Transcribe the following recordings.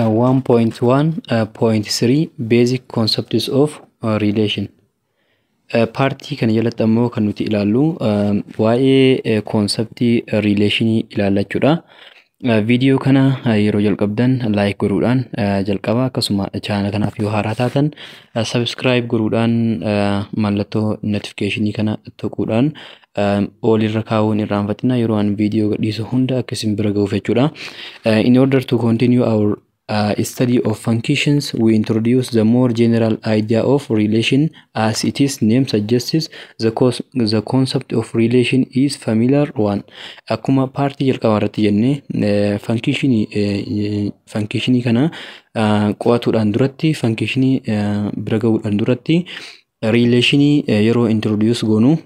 1.1.3 Basic Concepts of Relation. Partii kana jalatti ammoo kan nuti ilaallu waa'ee conceptii relationii ilaalla jechuudha. Viidiyoo kana yeroo jalqabdan like godhuudhaan jalqaba, akkasuma channel kanaaf yoo haaraa taatan subscribe godhuudhaan, mallattoo notificationii kana tuquudhaan all irra kaa'uun irraanfatina, yeroo an viidiyoo gadhiisu hunda akka isin bira ga'uuf jechuudha. In order to continue our study of functions, we introduce the more general idea of relation. As its name suggests, the concept of relation is familiar one. Akkuma partii jalqabaa irratti jennee, functionii kana qo'atuudhaan duratti, functionii bira ga'uudhaan duratti, relationii yeroo introduce goonu,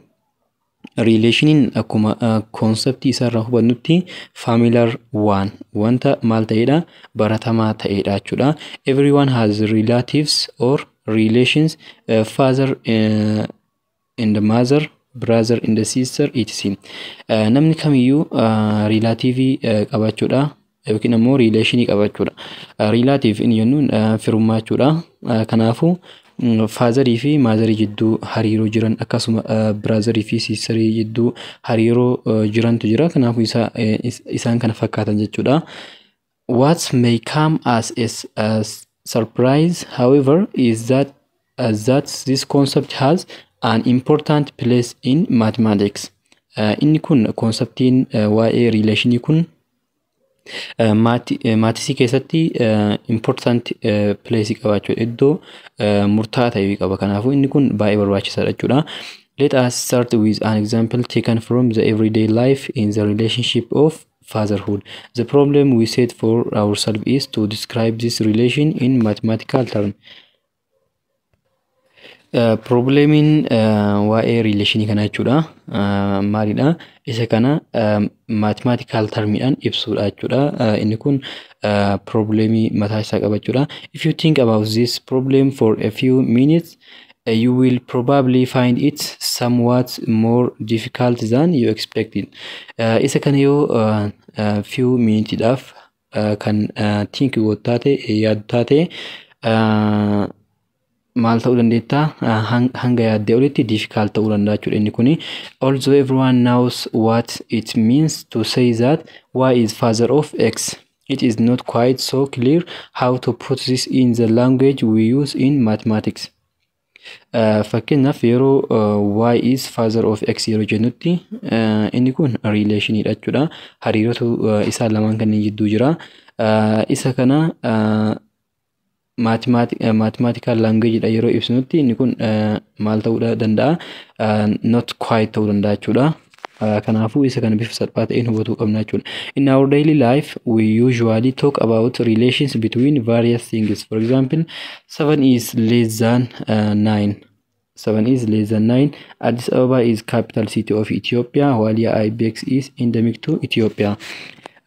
relationiin akkuma conceptii isaarraa hubannutti familiar one, wanta maal ta'edha, baratamaa ta'edha jechuudha. Everyone has relatives or relations, father and mother, brother and sister, etc. Namni kamiyyuu relativeii qabaachuudha yookiin ammoo relationii qabaachuudha. Relative inni jennuun firummaa jechuudha. Kanaafuu fatherii fi motherii jidduu hariiroo jiran, akkasuma brotherii fi sisterii jidduu hariiroo jirantu jira. Kanaafuu isaan kana fakkaatan jechuudha. What may come as a surprise, however, is that this concept has an important place in mathematics. Inni kun conceptiin waa'ee relationii kun mathsii keessatti important place qaba jechuudha. Iddoo murtaa'aa ta'e qaba. Kanaafuu inni kun baay'ee barbaachisaadha jechuudha. Let us start with an example taken from the everyday life in the relationship of fatherhood. The problem we set for ourselves is to describe this relation in mathematical terms. Problemiin waa'ee relationii kanaa jechuudha. Maalidha? Isa kana mathematical termiidhaan ibsuudha jechuudha. Inni kun problemii mataa isaa qaba jechuudha. If you think about this problem for a few minutes, you will probably find it somewhat more difficult than you expected. Isa kana yoo few minutiidhaaf kan think gootu taate, yaaddu taate, maal ta'uu dandeetta, hanga yaaddee olitti difficult ta'uu danda'a jechuudha inni kuni. Although everyone knows what it means to say that y is father of x, it is not quite so clear how to put this in the language we use in mathematics. Fakkeenyaaf yeroo y is father of x yeroo jennutti, inni kun relationiidha jechuudha. Hariirootu isaan lamaan kanneen jidduu jira. Isa kana mathematical language dha yeroo ibsinutti, inni kun maal ta'uu danda'a? Not quite ta'uu danda'a jechuudha. Kanaafuu isa kana bifa salphaa ta'een hubatuu qabna jechuudha. In our daily life, we usually talk about relations between various things. For example, 7 is less than 9. 7 is less than 9. Addis Ababa is capital city of Ethiopia. Walia Ibex is endemic to Ethiopia.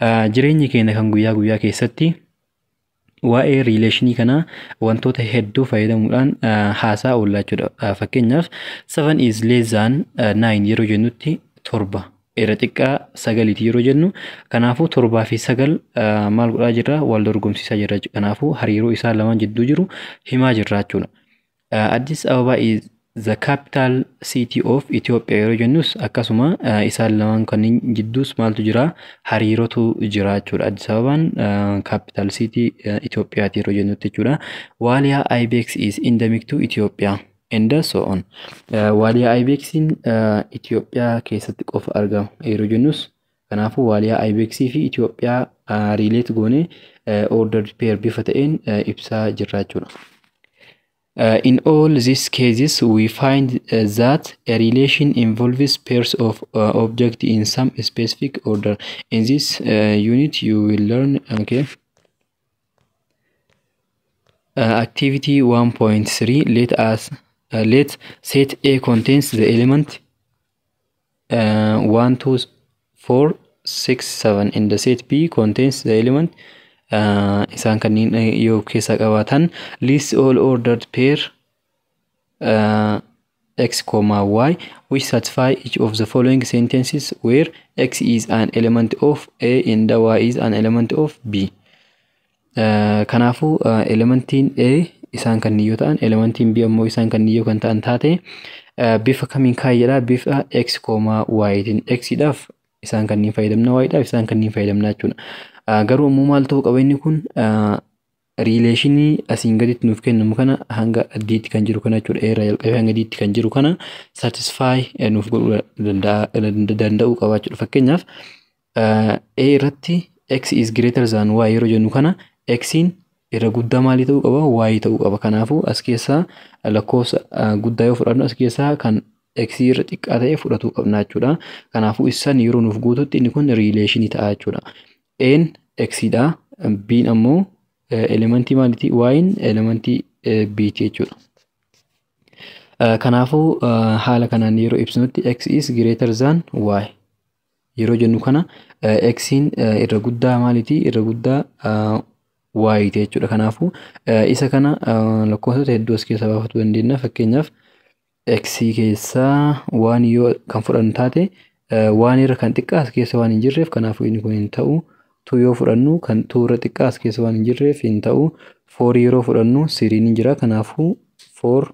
Jireenya keenya kan guyyaa guyyaa keessatti waa'ee relationii kana wantoota hedduu fayyadamuudhaan haasaa oolla jechuudha. Fakkeenyaaf 7 is less than 9 yeroo jennutti, 7 irra xiqqaa 9ti yeroo jennu, kanaafuu 7 fi 9 maal godhaa jirra? Wal dorgomsiisaa jirra. Kanaafuu hariiroo isaan lamaan jidduu jiru himaa jirra jechuudha. Addis Ababa is the capital city of Ethiopia yeroo jennus, akkasuma isaan lamaan kanneen jidduus maaltu jira? Hariirootu jira jechuudha. Addis Ababaan capital city Itoophiyaati yeroo jennutti jechuudha. Waaliyaa Ibex is endemic to Ethiopia and so on. Waaliyaa Ibexiin Itoophiyaa keessatti qofa argama yeroo jennus, kanaafuu Waaliyaa Ibexii fi Itoophiyaa relate goone ordered pair bifa ta'een ibsaa jirra jechuudha. In all these cases, we find that a relation involves pairs of objects in some specific order. In this unit, you will learn. Okay. Activity 1.3. Let set A contains the element 1, 2, 4, 6, 7, and the set B contains the element isaan kanneen yoo keessaa qabaatan, list all ordered pair x comma y which satisfy each of the following sentences where x is an element of A and y is an element of B. Kanaafuu elementiin A isaan kanneen yoo ta'an, elementiin B ammoo isaan kanneen yoo kan ta'an taate, bifa kamiin kaayedha? Bifa x, y tiin. X dhaaf isaan kanneen fayyadamna, y dhaaf isaan kanneen fayyadamna jechuudha. Garuu ammoo maal ta'uu qaba? Inni kun relationii asiin gaditti nuuf kennamu kana, hanga D'tti kan jiru kana jechuudha. A irraa jalqabee hanga D'tti kan jiru kana satisfy nuuf godhuu danda'uu qaba jechuudha. Fakkeenyaaf, A irratti x is greater than y yeroo jennu kana, x'n irra guddaa maalii ta'uu qaba? Y ta'uu qaba. Kanaafuu as keessaa lakkoofsa guddaa yoo fudhannu, as keessaa kan x irra xiqqaa ta'e fudhatuu qabna jechuudha. Kanaafuu isaan yeroo nuuf guututti inni kun relationii ta'a jechuudha. A'n x dha. B'n ammoo elementii maaliiti? Y'n elementii B ti jechuudha. Kanaafuu haala kanaan yeroo ibsinutti, x is greater than y yeroo jennu kana, x'n irra guddaa maaliiti? Irra guddaa y ti jechuudha. Kanaafuu isa kana lakkoofsota hedduu as keessaa baafachuu dandeenya. Fakkeenyaaf, x keessaa waan yoo kan fudhannu taate, waan irra kan xiqqaa as keessa waan hin jirreef, kanaafuu inni kun hin ta'u. 2 yoo fudhannu, kan 2 irra xiqqaa as keessa waan hin jirreef hin ta'u. 4 yeroo fudhannu, 3 ni jira. Kanaafuu 4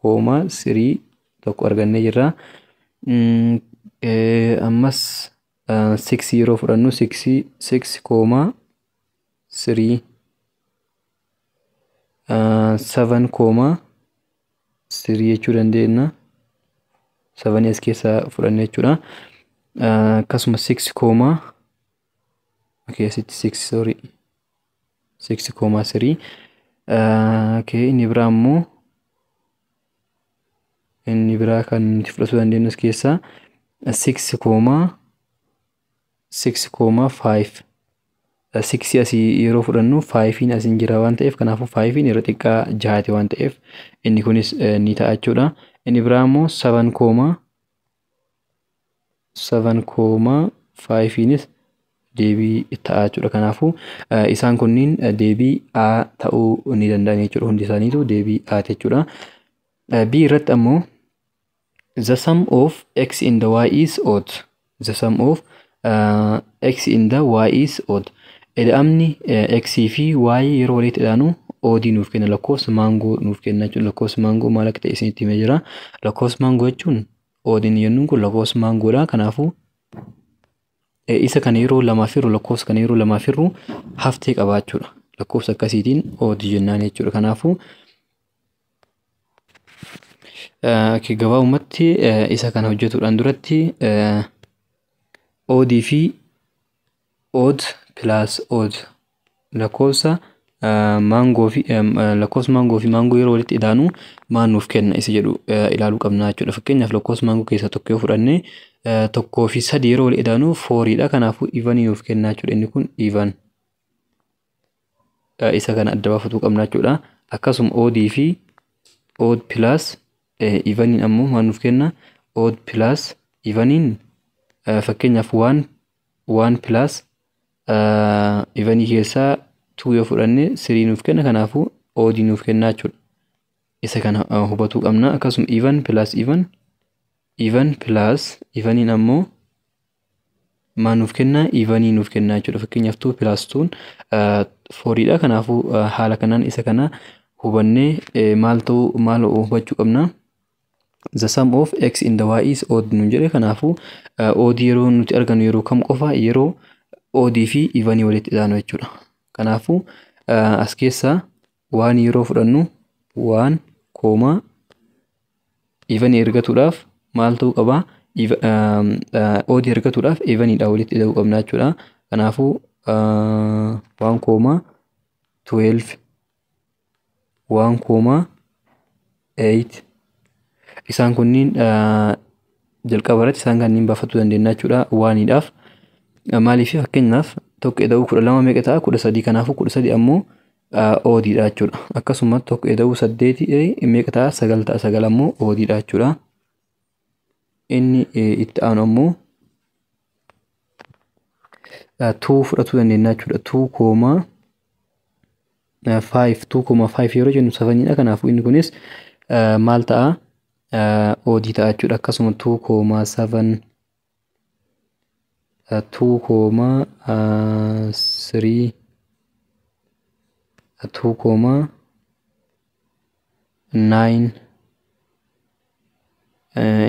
comma 3 tokko argannee jirra. Ammas 6 yeroo fudhannu, 6, 6 comma 3, 7 comma 3 jechuu dandeenya. 7 as keessaa fudhanne jechuudha. Akkasuma 6 comma, okay, asitti 6, sorry, 6 comma 3. Okay, inni biraa immoo, inni biraa kan nuti fudhachuu dandeenyu as keessaa 6 comma 6 comma 5. 6 asii yeroo fudhannu, 5 asiin jira waan ta'eef, kanaafuu 5 yeroo xiqqaa jahaati waan ta'eef, inni kunis ni ta'a jechuudha. Inni biraa immoo 7 comma 7 comma 5nis deebii ta'a jechuudha. Kanaafuu isaan kunniin deebii A ta'uu ni danda'an jechuudha. Hundi isaaniitu deebii A jechuudha. B irratti ammoo the sum of x in the y is odd. The sum of x in the y is odd. Ida'amni x fi y yeroo walitti ida'anu oddii nuuf kenna, lakkoofsa maangoo nuuf kenna jechuudha. Lakkoofsa maangoo maal akka ta'e isinitti himee jira. Lakkoofsa maangoo jechuun, oddiin jennuun kun lakkoofsa maangoodha. Kanaafuu isa kana yeroo lamaaf hirru, lakkoofsa kana yeroo lamaaf hirru haftee qabaachuudha. Lakkoofsa akkasiitiin oddii jennaan jechuudha. Kanaafuu gabaabumatti isa kana hojjetuudhaan duratti oddii fi odd plus odd, lakkoofsa maangoo fi lakkoofsa maangoo fi maangoo yeroo walitti idaanu maal nuuf kenna isa jedhu ilaaluu qabna jechuudha. Fakkeenyaaf, lakkoofsa maangoo keessaa tokko yoo fudhanne, tokkoo fi sadi yeroo wal idaanu fouriidha. Kanaafuu evenii nuuf kenna jechuudha. Inni kun even. Isa kana adda baafatuu qabna jechuudha. Akkasuma oddii fi odd plus eveniin ammoo maal nuuf kenna? Odd plus eveniin, fakkeenyaaf, one one plus evenii keessaa two yoo fudhanne, three nuuf kenna, kanaafuu oddii nuuf kenna jechuudha. Isa kana hubatuu qabna. Akkasuma even plus even, even plus eveniin ammoo maal nuuf kenna? Evenii nuuf kenna jechuudha. Fakkeenyaaf, two plus twon fouriidha. Kanaafuu haala kanaan isa kana hubannee maal ta'uu, maal hubachuu qabna? The sum of x in the y is odd nuun jedhe. Kanaafuu oddii yeroo nuti argannu yeroo kam qofa? Yeroo oddii fi evenii walitti idaanu jechuudha. Kanaafuu as keessaa waan yeroo fudhannu, one comma evenii argatuudhaaf maal ta'uu qabaa? Oddii argatuudhaaf eveniidha walitti ida'uu qabna jechuudha. Kanaafuu one comma 12, one comma 8, isaan kunniin jalqaba irratti isaan kanneen baafachuu dandeenya jechuudha oneiidhaaf. Maaliif? Fakkeenyaaf, tokko ida'uu 12 meeqa ta'a? 13. Kanaafuu 13 ammoo oddiidha jechuudha. Akkasuma tokko ida'uu saddeeti meeqa ta'a? Sagal ta'a. Sagal ammoo oddiidha jechuudha. Inni itti aanu ammoo two fudhachuu dandeenya jechuudha. Two comma five, 2,5 yeroo jennu seveniidha. Kanaafuu inni kunis maal ta'a? Oddii ta'a jechuudha. Akkasuma 2,7, 2,3. 2, 9,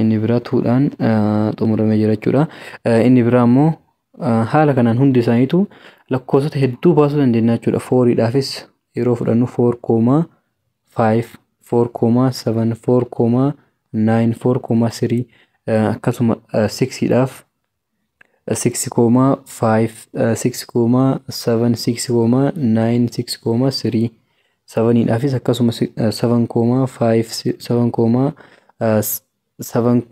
inni biraa 2dhaan xumuramee jira jechuudha. Inni biraa immoo haala kanaan hundi isaaniitu lakkoofsota hedduu baasuu dandeenya jechuudha. 4dhaafis yeroo fudhannu 4, 5, 4, 7, 4, 9, 4, 3, akkasuma 6dhaaf 6, 5, 6, 7, 6, 9, 6, 3, 7dhaafis akkasuma 7, 5, 7, 7,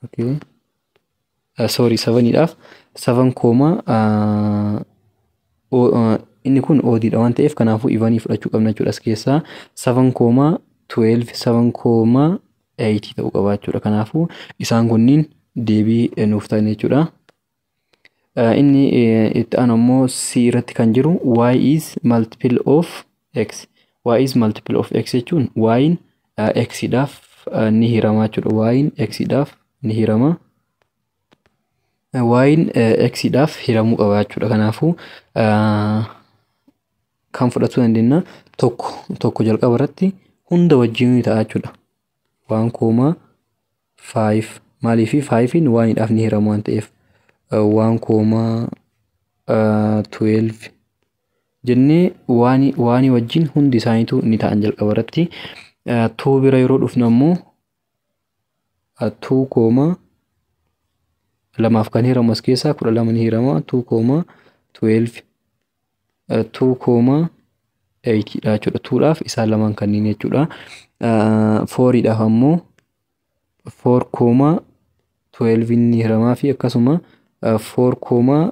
okay, sorry, 7dhaaf 7, inni kun oddiidha waan ta'eef kanaafuu evenii fudhachuu qabna jechuudha. As keessaa 7, 12, 7, 8 ta'uu qaba jechuudha. Kanaafuu isaan kunniin deebii nuuf ta'an jechuudha. Inni itti aanu immoo C irratti kan jiru y is multiple of x. Y is multiple of x jechuun y'n x dhaaf ni hirama jechuudha. Y'n x dhaaf ni hirama. Y'n x dhaaf hiramuu qaba jechuudha. Kanaafuu kan fudhachuu dandeenya tokko tokko jalqaba irratti hunda wajjin ni ta'a jechuudha. 1, 5, maaliif 5in oneiidhaaf ni hiramu waan ta'eef, 1, 12 jennee oneii wajjin hundi isaaniitu ni ta'an jalqaba irratti. 2 bira yeroo dhufnu ammoo 2 comma lamaaf kan hiramu as keessaa 12 ni hirama, 2, 12, 2, 8 dha jechuudha. 2dhaaf isaan lamaan kanneen jechuudha. 4dhaaf ammoo 4, 12 ni hiramaa fi akkasuma 4,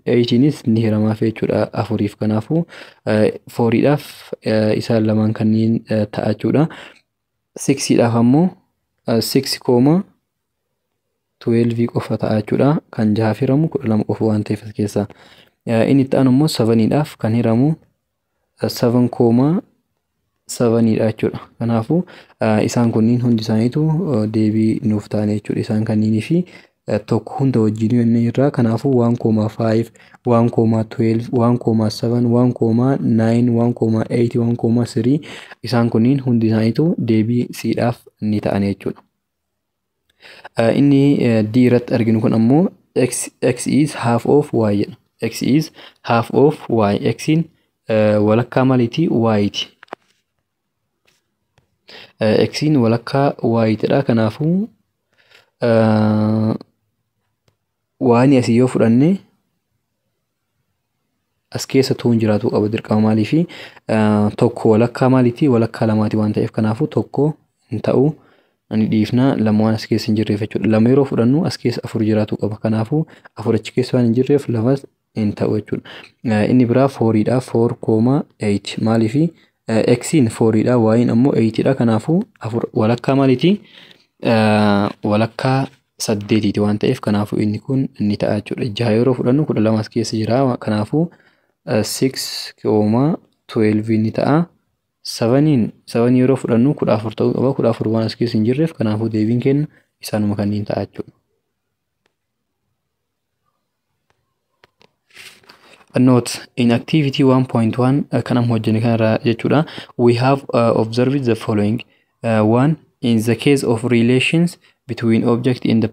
8nis ni hiramaa fi jechuudha afuriif. Kanaafuu 4dhaaf isaan lamaan kanneen ta'a jechuudha. 6dhaaf ammoo 6, 12 qofa ta'a jechuudha. Kan jahaaf hiramu 12 qofa waan ta'eef as keessaa. Inni itti aanu immoo 7dhaaf kan hiramu 7, 7dha jechuudha. Kanaafuu isaan kunniin hundi isaaniitu deebii nuuf ta'an jechuudha. Isaan kanniinii fi tokko hunda wajjin jennee jirra. Kanaafuu 1, 5, 1, 12, 1, 7, 1, 9, 1, 8, 1, 3, isaan kunniin hundi isaaniitu deebii C'dhaaf ni ta'an jechuudha. Inni D irratti arginu kun ammoo x, x is half of y jedha. X is half of y. X'n walakkaa maaliiti? Y ti. X'n walakkaa y tidha. Kanaafuu waan asii yoo fudhanne as keessa two'n jiraatu qaba dirqama. Maaliifi tokko walakkaa maaliiti? Walakkaa lamaati waan ta'eef, kanaafuu tokko hin ta'u, ni dhiifna, lama waan as keessa hin jirreef jechuudha. Lama yeroo fudhannu as keessa afur jiraatu qaba. Kanaafuu afur achi keessa waan hin jirreef lamas hin ta'u jechuudha. Inni biraa fouriidha. 4, 8, maaliifi x'n fouriidha, y'n ammoo 8dha. Kanaafuu afur walakkaa maaliiti? Walakkaa saddeetiiti waan ta'eef kanaafuu inni kun ni ta'a jechuudha. Jaha yeroo fudhannu 12 as keessa jira. Kanaafuu 6, 12 ni ta'a. Seveniin, seven yeroo fudhannu 14 ta'uu qaba. 14 waan as keessa hin jirreef kanaafuu deebiin keenya isaanuma kanneen ta'a jechuudha. Note: in activity 1.1, kan amma hojjenne kanarraa jechuudha. We have observed the following. One, in the case of relations between object in the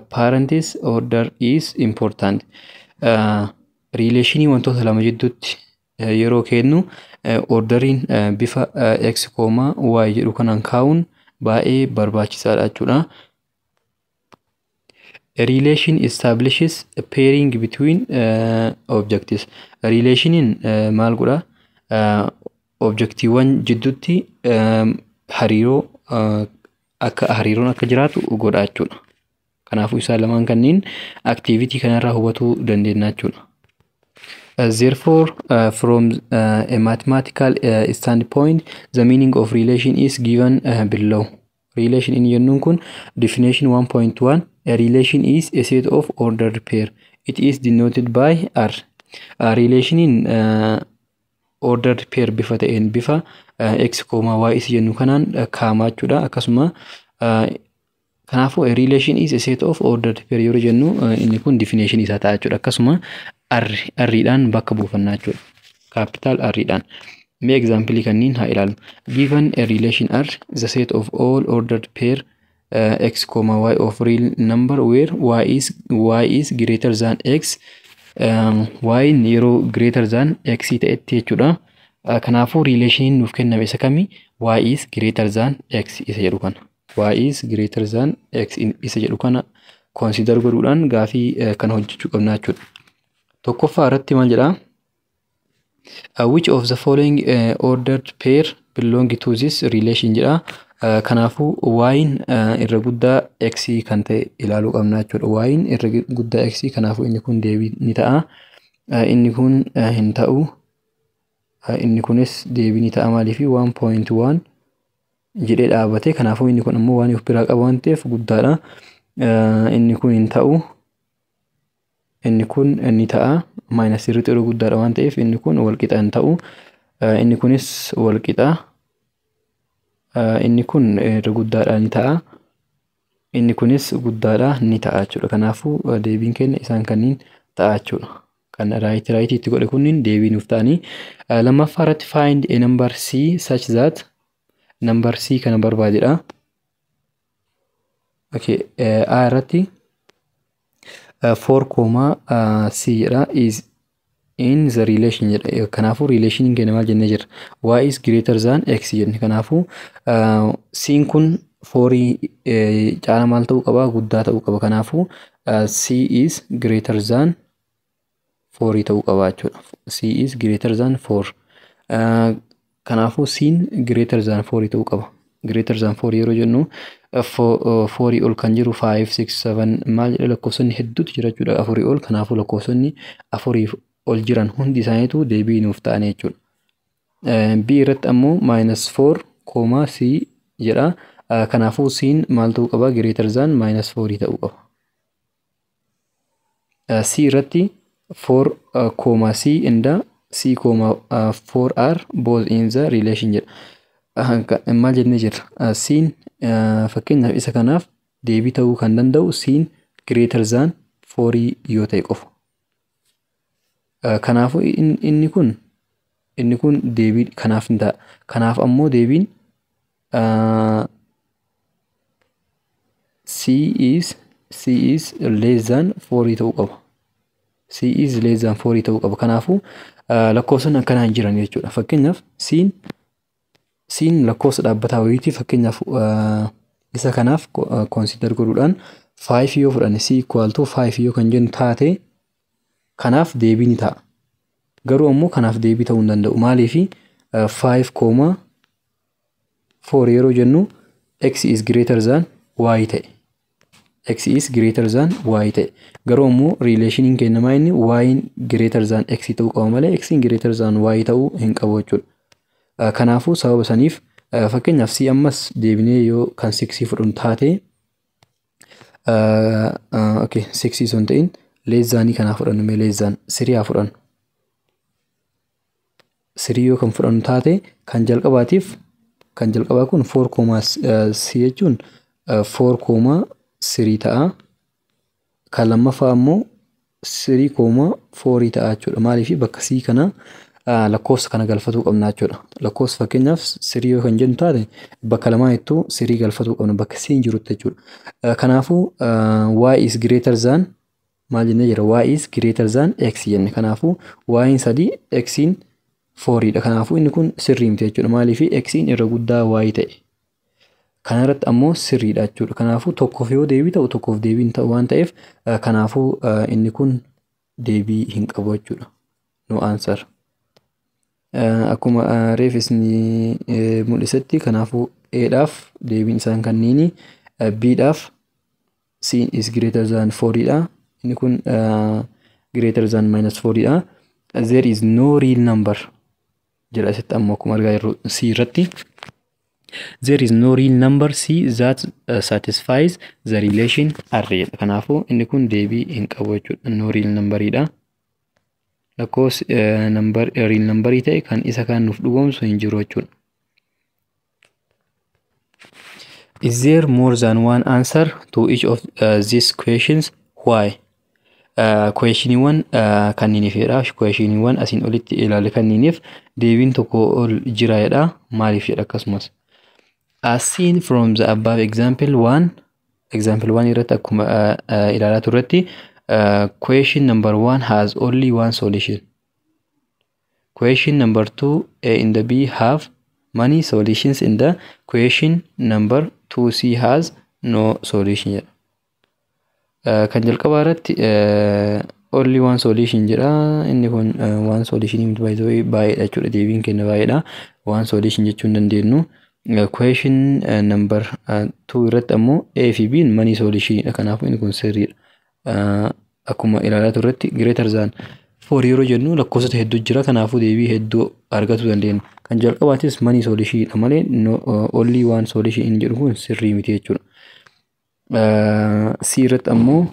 parents, order is important. Relationii wantoota lama jidduutti yeroo kennu orderiin bifa x, y jedhu kanaan kaa'uun baay'ee barbaachisaadha jechuudha. A relation establishes a pairing between objects. Relationiin maal godha? Objectiiwwan jidduutti hariiroo akka hariiroon akka jiraatu godha jechuudha. Kanaafuu isaan lamaan kanneen activity kanarraa hubatuu dandeenya jechuudha. Therefore, from a mathematical standpoint, the meaning of relation is given below. Relation in jennuun kun, definition 1.1: a relation is a set of ordered pair. It is denoted by R. Relationiin ordered pair bifa ta'een bifa x, y is jennu kanaan kaa'ama jechuudha. Akkasuma kanaafuu a relation is a set of ordered pair yeroo jennu inni kun definition isaa ta'a jechuudha. Akkasuma R R'dhaan bakka buufannaa jechuudha. Capital R'dhaan. Mee example kanneen haa ilaallu. Given a relation R, the set of all ordered pair x comma y of real number where y is greater than x, y yeroo greater than x ta'etti jechuudha. Kanaafuu relationiin nuuf kenname isa kami? Y is greater than x isa jedhu kana. Y is greater than x isa jedhu kana consider godhuudhaan gaafii kana hojjechuu qabna jechuudha. Tokkoffaa irratti maal jedhaa? Which of the following ordered pair belong to this relation jedha. Kanaafuu y'n irra guddaa x kan ta'e ilaaluu qabna jechuudha. Y'n irra guddaa x, kanaafuu inni kun deebii ni ta'a. Inni kun hin ta'u. Inni kunis deebii ni ta'a, maaliif 1.1 jedhee dhaabate, kanaafuu inni kun ammoo waan of biraa qabu waan ta'eef guddaadha. Inni kun hin ta'u. Inni kun ni ta'a. Minus sirriitti irra guddaadha waan ta'eef inni kun wal qixa hin ta'u. Inni kunis wal qixa. Inni kun irra guddaadha, ni ta'a. Inni kunis guddaadha, ni ta'a jechuudha. Kanaafuu deebiin keenya isaan kanniin ta'a jechuudha. Kan right itti godhe kunniin deebii nuuf ta'anii. Lammaffaa irratti find a number C such that, number C kana barbaadedha. Okay, A irratti 4 comma C jedha, is in the relation jedha. Kanaafuu relationiin keenya maal jennee jirra? Y is greater than x jenne. Kanaafuu C'n kun 4 caala maal ta'uu qaba? Guddaa ta'uu qaba. Kanaafuu C is greater than 4 ta'uu qaba jechuudha. C is greater than 4. Kanaafuu C'n greater than 4 ta'uu qaba. Greater than 4 yeroo jennu 4 ol kan jiru 5, 6, 7 maal jedhe, lakkoofsonni hedduutu jira jechuudha afurii ol. Kanaafuu lakkoofsonni afurii ol jiran hundi isaaniitu deebii nuuf ta'an jechuudha. B irratti ammoo minus 4 comma C jedha. Kanaafuu C'n maal ta'uu qaba? Greater than minus 4 ta'uu qaba. C irratti 4 comma C and C comma 4 are both in the relation jedha. Maal jennee jirra? C'n fakkeenyaaf isa kanaaf deebii ta'uu kan danda'u C'n greater than 4 yoo ta'e qofa. Kanaafuu inni kun deebii kanaaf ni ta'a. Kanaaf ammoo deebiin C is less than 4 ta'uu qaba. C is less than 4 ta'uu qaba. Kanaafuu lakkoofsonni akkanaa hin jiran jechuudha. Fakkeenyaaf C'n lakkoofsa dhaabbataa wayiiti. Fakkeenyaaf isa kanaaf consider godhuudhaan 5 yoo fudhanne, C equal to 5 yoo kan jennu taate, kanaaf deebii ni ta'a. Garuu ammoo kanaaf deebii ta'uu hin danda'u. Maaliifi 5 comma 4 yeroo jennu x is greater than y ta'e. X is greater than y ta'e. Garuu ammoo relationiin kennamaa inni y greater than x ta'uu qaba malee x greater than y ta'uu hin qabu jechuudha. Kanaafuu sababa saniif fakkeenyaaf C ammas deebinee yoo kan 6 fudhannu taate, okay, 6 osoo hin ta'in less thanii kanaa fudhannu, mee less than 3 haa fudhannu. 3 yoo kan fudhannu taate, kan jalqabaatiif kan jalqabaa kun 4 comma C jechuun 4 comma 3 ta'a. Kan lammaffaa ammoo 3 comma 4 ta'a jechuudha. Maaliif bakka C kana lakkoofsa kana galfatuu qabna jechuudha. Lakkoofsa fakkeenyaaf 3 yoo kan jennu taate, bakka lamaanittuu 3 galfatuu qabna bakka C jirutti jechuudha. Kanaafuu y is greater than maal jennee jira? Y is greater than x jenne. Kanaafuu y 3, x 4 dha. Kanaafuu inni kun sirrii miti jechuudha. Maaliif x irra guddaa y ta'e. Kana irratti ammoo sirriidha jechuudha. Kanaafuu tokkoof yoo deebii ta'u, tokkoof deebii hin ta'u waan ta'eef, kanaafuu inni kun deebii hin qabu jechuudha. No answer. Akkuma reef isin mul'isetti, kanaafuu A dhaaf deebiin isaan kanniini, B dhaaf C is greater than 4 dha. Inni kun greater than minus 4 dha. There is no real number jedha asitti ammoo, akkuma argaa jirru C irratti. There is no real number C that satisfies the relation R jedha. Kanaafuu inni kun deebii hin qabu jechuudha. No real numberidha. Lakkoofsi number real numberii ta'e kan isa kan nuuf dhugoomsu hin jiru jechuudha. Is there more than one answer to each of these questions? Why? Questioniiwwan kanniiniifidha. Questioniiwwan asiin olitti ilaale kanniiniif deebiin tokko ol jira jedha. Maaliif jedha akkasumas. As seen from the above example 1, example 1 irratti akkuma ilaalaa turretti, question number 1 has only one solution. Question number 2, A and the B have many solutions, in the question number 2, C has no solution jedha. Kan jalqabaa irratti only one solution jedha. Inni kun one solution miti, baay'ee baay'eedha jechuudha. Deebiin kenna baay'eedha. One solution jechuu hin dandeenyu. Question number 2 irratti ammoo A fi B many solution dha. Kanaafuu inni kun sirriidha. Akkuma ilaalaa turretti, greater than 4 yeroo jennu lakkoofsota hedduu jira. Kanaafuu deebii hedduu argachuu dandeenya. Kan jalqabaatis many solution dha malee only one solution inni jedhu kun sirrii miti jechuudha. C irratti ammoo,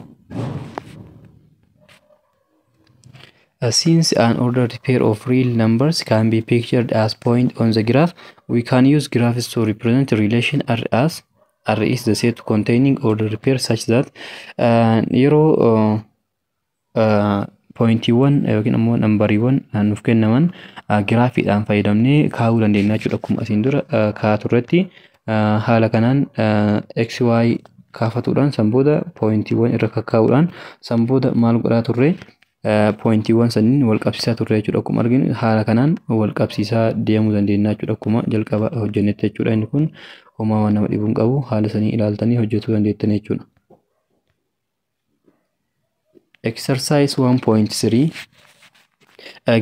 since an ordered pair of real numbers can be pictured as point on the graph, we can use graphs to represent relation R as R is the set containing ordered pair such that yeroo pointiiwwan yookiin ammoo nambariiwwan nuuf kennaman giraafiidhaan fayyadamnee kaa'uu dandeenya jechuudha. Akkuma asiin dura kaa'aa turretti, haala kanaan XY kaafatuudhaan, san booda pointiiwwan irra kakkaa'uudhaan, san booda maal godhaa turre? Pointiiwwan saniin wal qabsiisaa turre jechuudha. Akkuma arginu haala kanaan wal qabsiisaa deemuu dandeenya jechuudha. Akkuma jalqaba hojjennetti jechuudha. Inni kun homaa waan nama dhibuu hin qabu, haala sanii ilaaltanii hojjetuu dandeettan jechuudha. Exercise 1.3.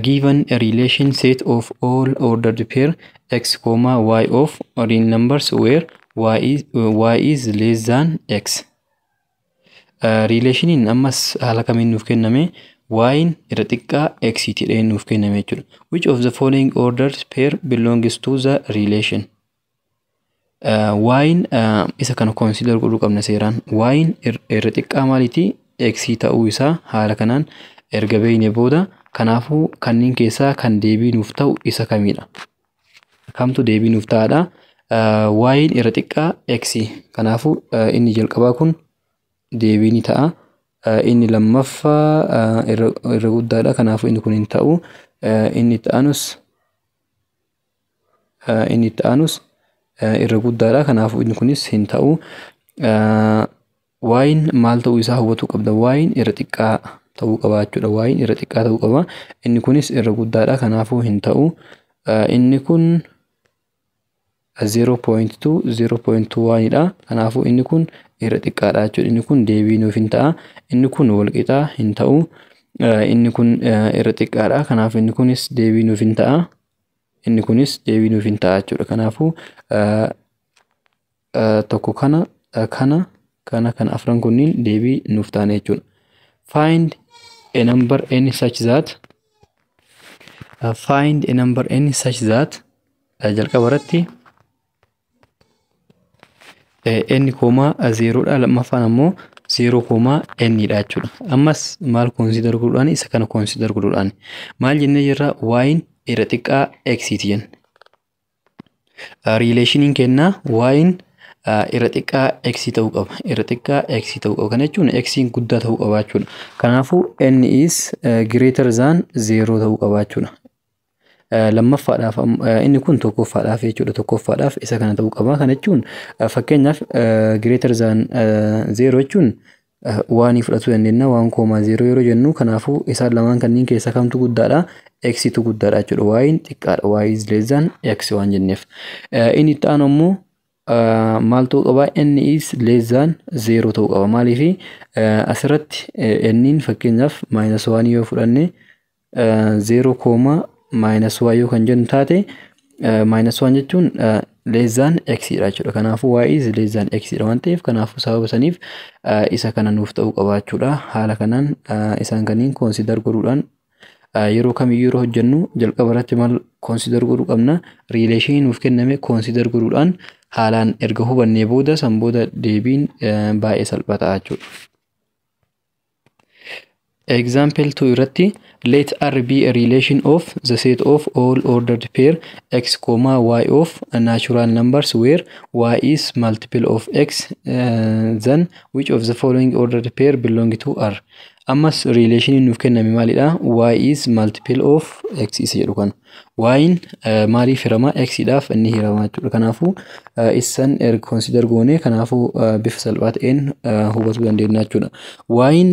Given a relation set of all ordered pair x comma y of real numbers where y is less than x. Relationiin ammas haala kamiin nuuf kenname? Y'n irra xiqqaa x jedhee nuuf kenname jechuudha. Which of the following ordered pair belongs to the relation? Y'n isa kana consider godhuu qabna seeraan. Y'n irra xiqqaa maaliiti? X ta'uu isaa haala kanaan erga beekne booda, kanaafuu kanneen keessaa kan deebii nuuf ta'u isa kamidha? Kamtu deebii nuuf ta'adha? Y'n irra xiqqaa x. Kanaafuu inni jalqabaa kun deebii ni ta'a. Inni lammaffaa irra guddaadha. Kanaafuu inni kun hin ta'u. Inni itti aanus irra guddaadha. Kanaafuu inni kunis hin ta'u. Y'n maal ta'uu isaa hubachuu qabda. Y'n irra xiqqaa ta'uu qaba jechuudha. Y'n irra xiqqaa ta'uu qaba. Inni kunis irra guddaadha. Kanaafuu hin ta'u. Inni kun 0.2 0.1 dha. Kanaafuu inni kun irra xiqqaadha jechuudha. Inni kun deebii nuuf hin ta'a. Inni kun wal qixaa hin ta'u. Inni kun irra xiqqaadha. Kanaafuu inni kunis deebii nuuf hin ta'a. Inni kunis deebii nuuf hin ta'a jechuudha. Kanaafuu tokko, kana, kana, kana, kana, afran kunniin deebii nuuf ta'an jechuudha. Find a number n such that find a number n such that jalqaba irratti n comma zerodha, lammaffaan ammoo 0 comma n dha jechuudha. Ammas maal consider godhuudhaan? Isa kana consider godhuudhaan maal jennee jirra? Y'n irra xiqqaa x ti jenne. Relationiin kennaa y'n irra xiqqaa x ta'uu qaba. Irra xiqqaa x ta'uu qaba. Kana jechuun x guddaa ta'uu qaba jechuudha. Kanaafuu n is greater than 0 ta'uu qaba jechuudha. Lammaffaadhaaf, inni kun tokkoffaadhaaf jechuudha. Tokkoffaadhaaf isa kana ta'uu qaba. Kana jechuun fakkeenyaaf greater than 0 jechuun one fudhachuu dandeenya. One comma 0 yeroo jennu, kanaafuu isaan lamaan kanneen keessaa kamtu guddaadha? X tu guddaadha jechuudha. Y'n xiqqaadha. Y is less than x waan jenneef. Inni itti aanu ammoo maal ta'uu qaba? N is less than 0 ta'uu qaba. Maaliif? Asirratti n'n fakkeenyaaf minus 1 yoo fudhanne, 0 comma minus 1 yoo kan jennu taate, minus 1 jechuun less than x dha jechuudha. Kanaafuu y is less than x dha waan ta'eef, kanaafuu sababa saniif isa kana nuuf ta'uu qaba jechuudha. Haala kanaan isaan kanneen consider godhuudhaan yeroo kamiyyuu yeroo hojjennu jalqaba irratti maal consider godhuu qabna? Relationii nuuf kenname consider godhuudhaan haalaan erga hubannee booda, san booda deebiin baay'ee salphaa ta'a jechuudha. Example 2 irratti, let R be a relation of the set of all ordered pair x comma y of natural numbers where y is multiple of x, then which of the following ordered pair belong to R? Ammas relationiin nuuf kenname maalidha? Y is multiple of x isa jedhu kana. Y'n maaliif hirama? X dhaaf inni hirama jechuudha. Kanaafuu isan erga consider goone, kanaafuu bifa salphaa ta'een hubachuu dandeenya jechuudha. Y'n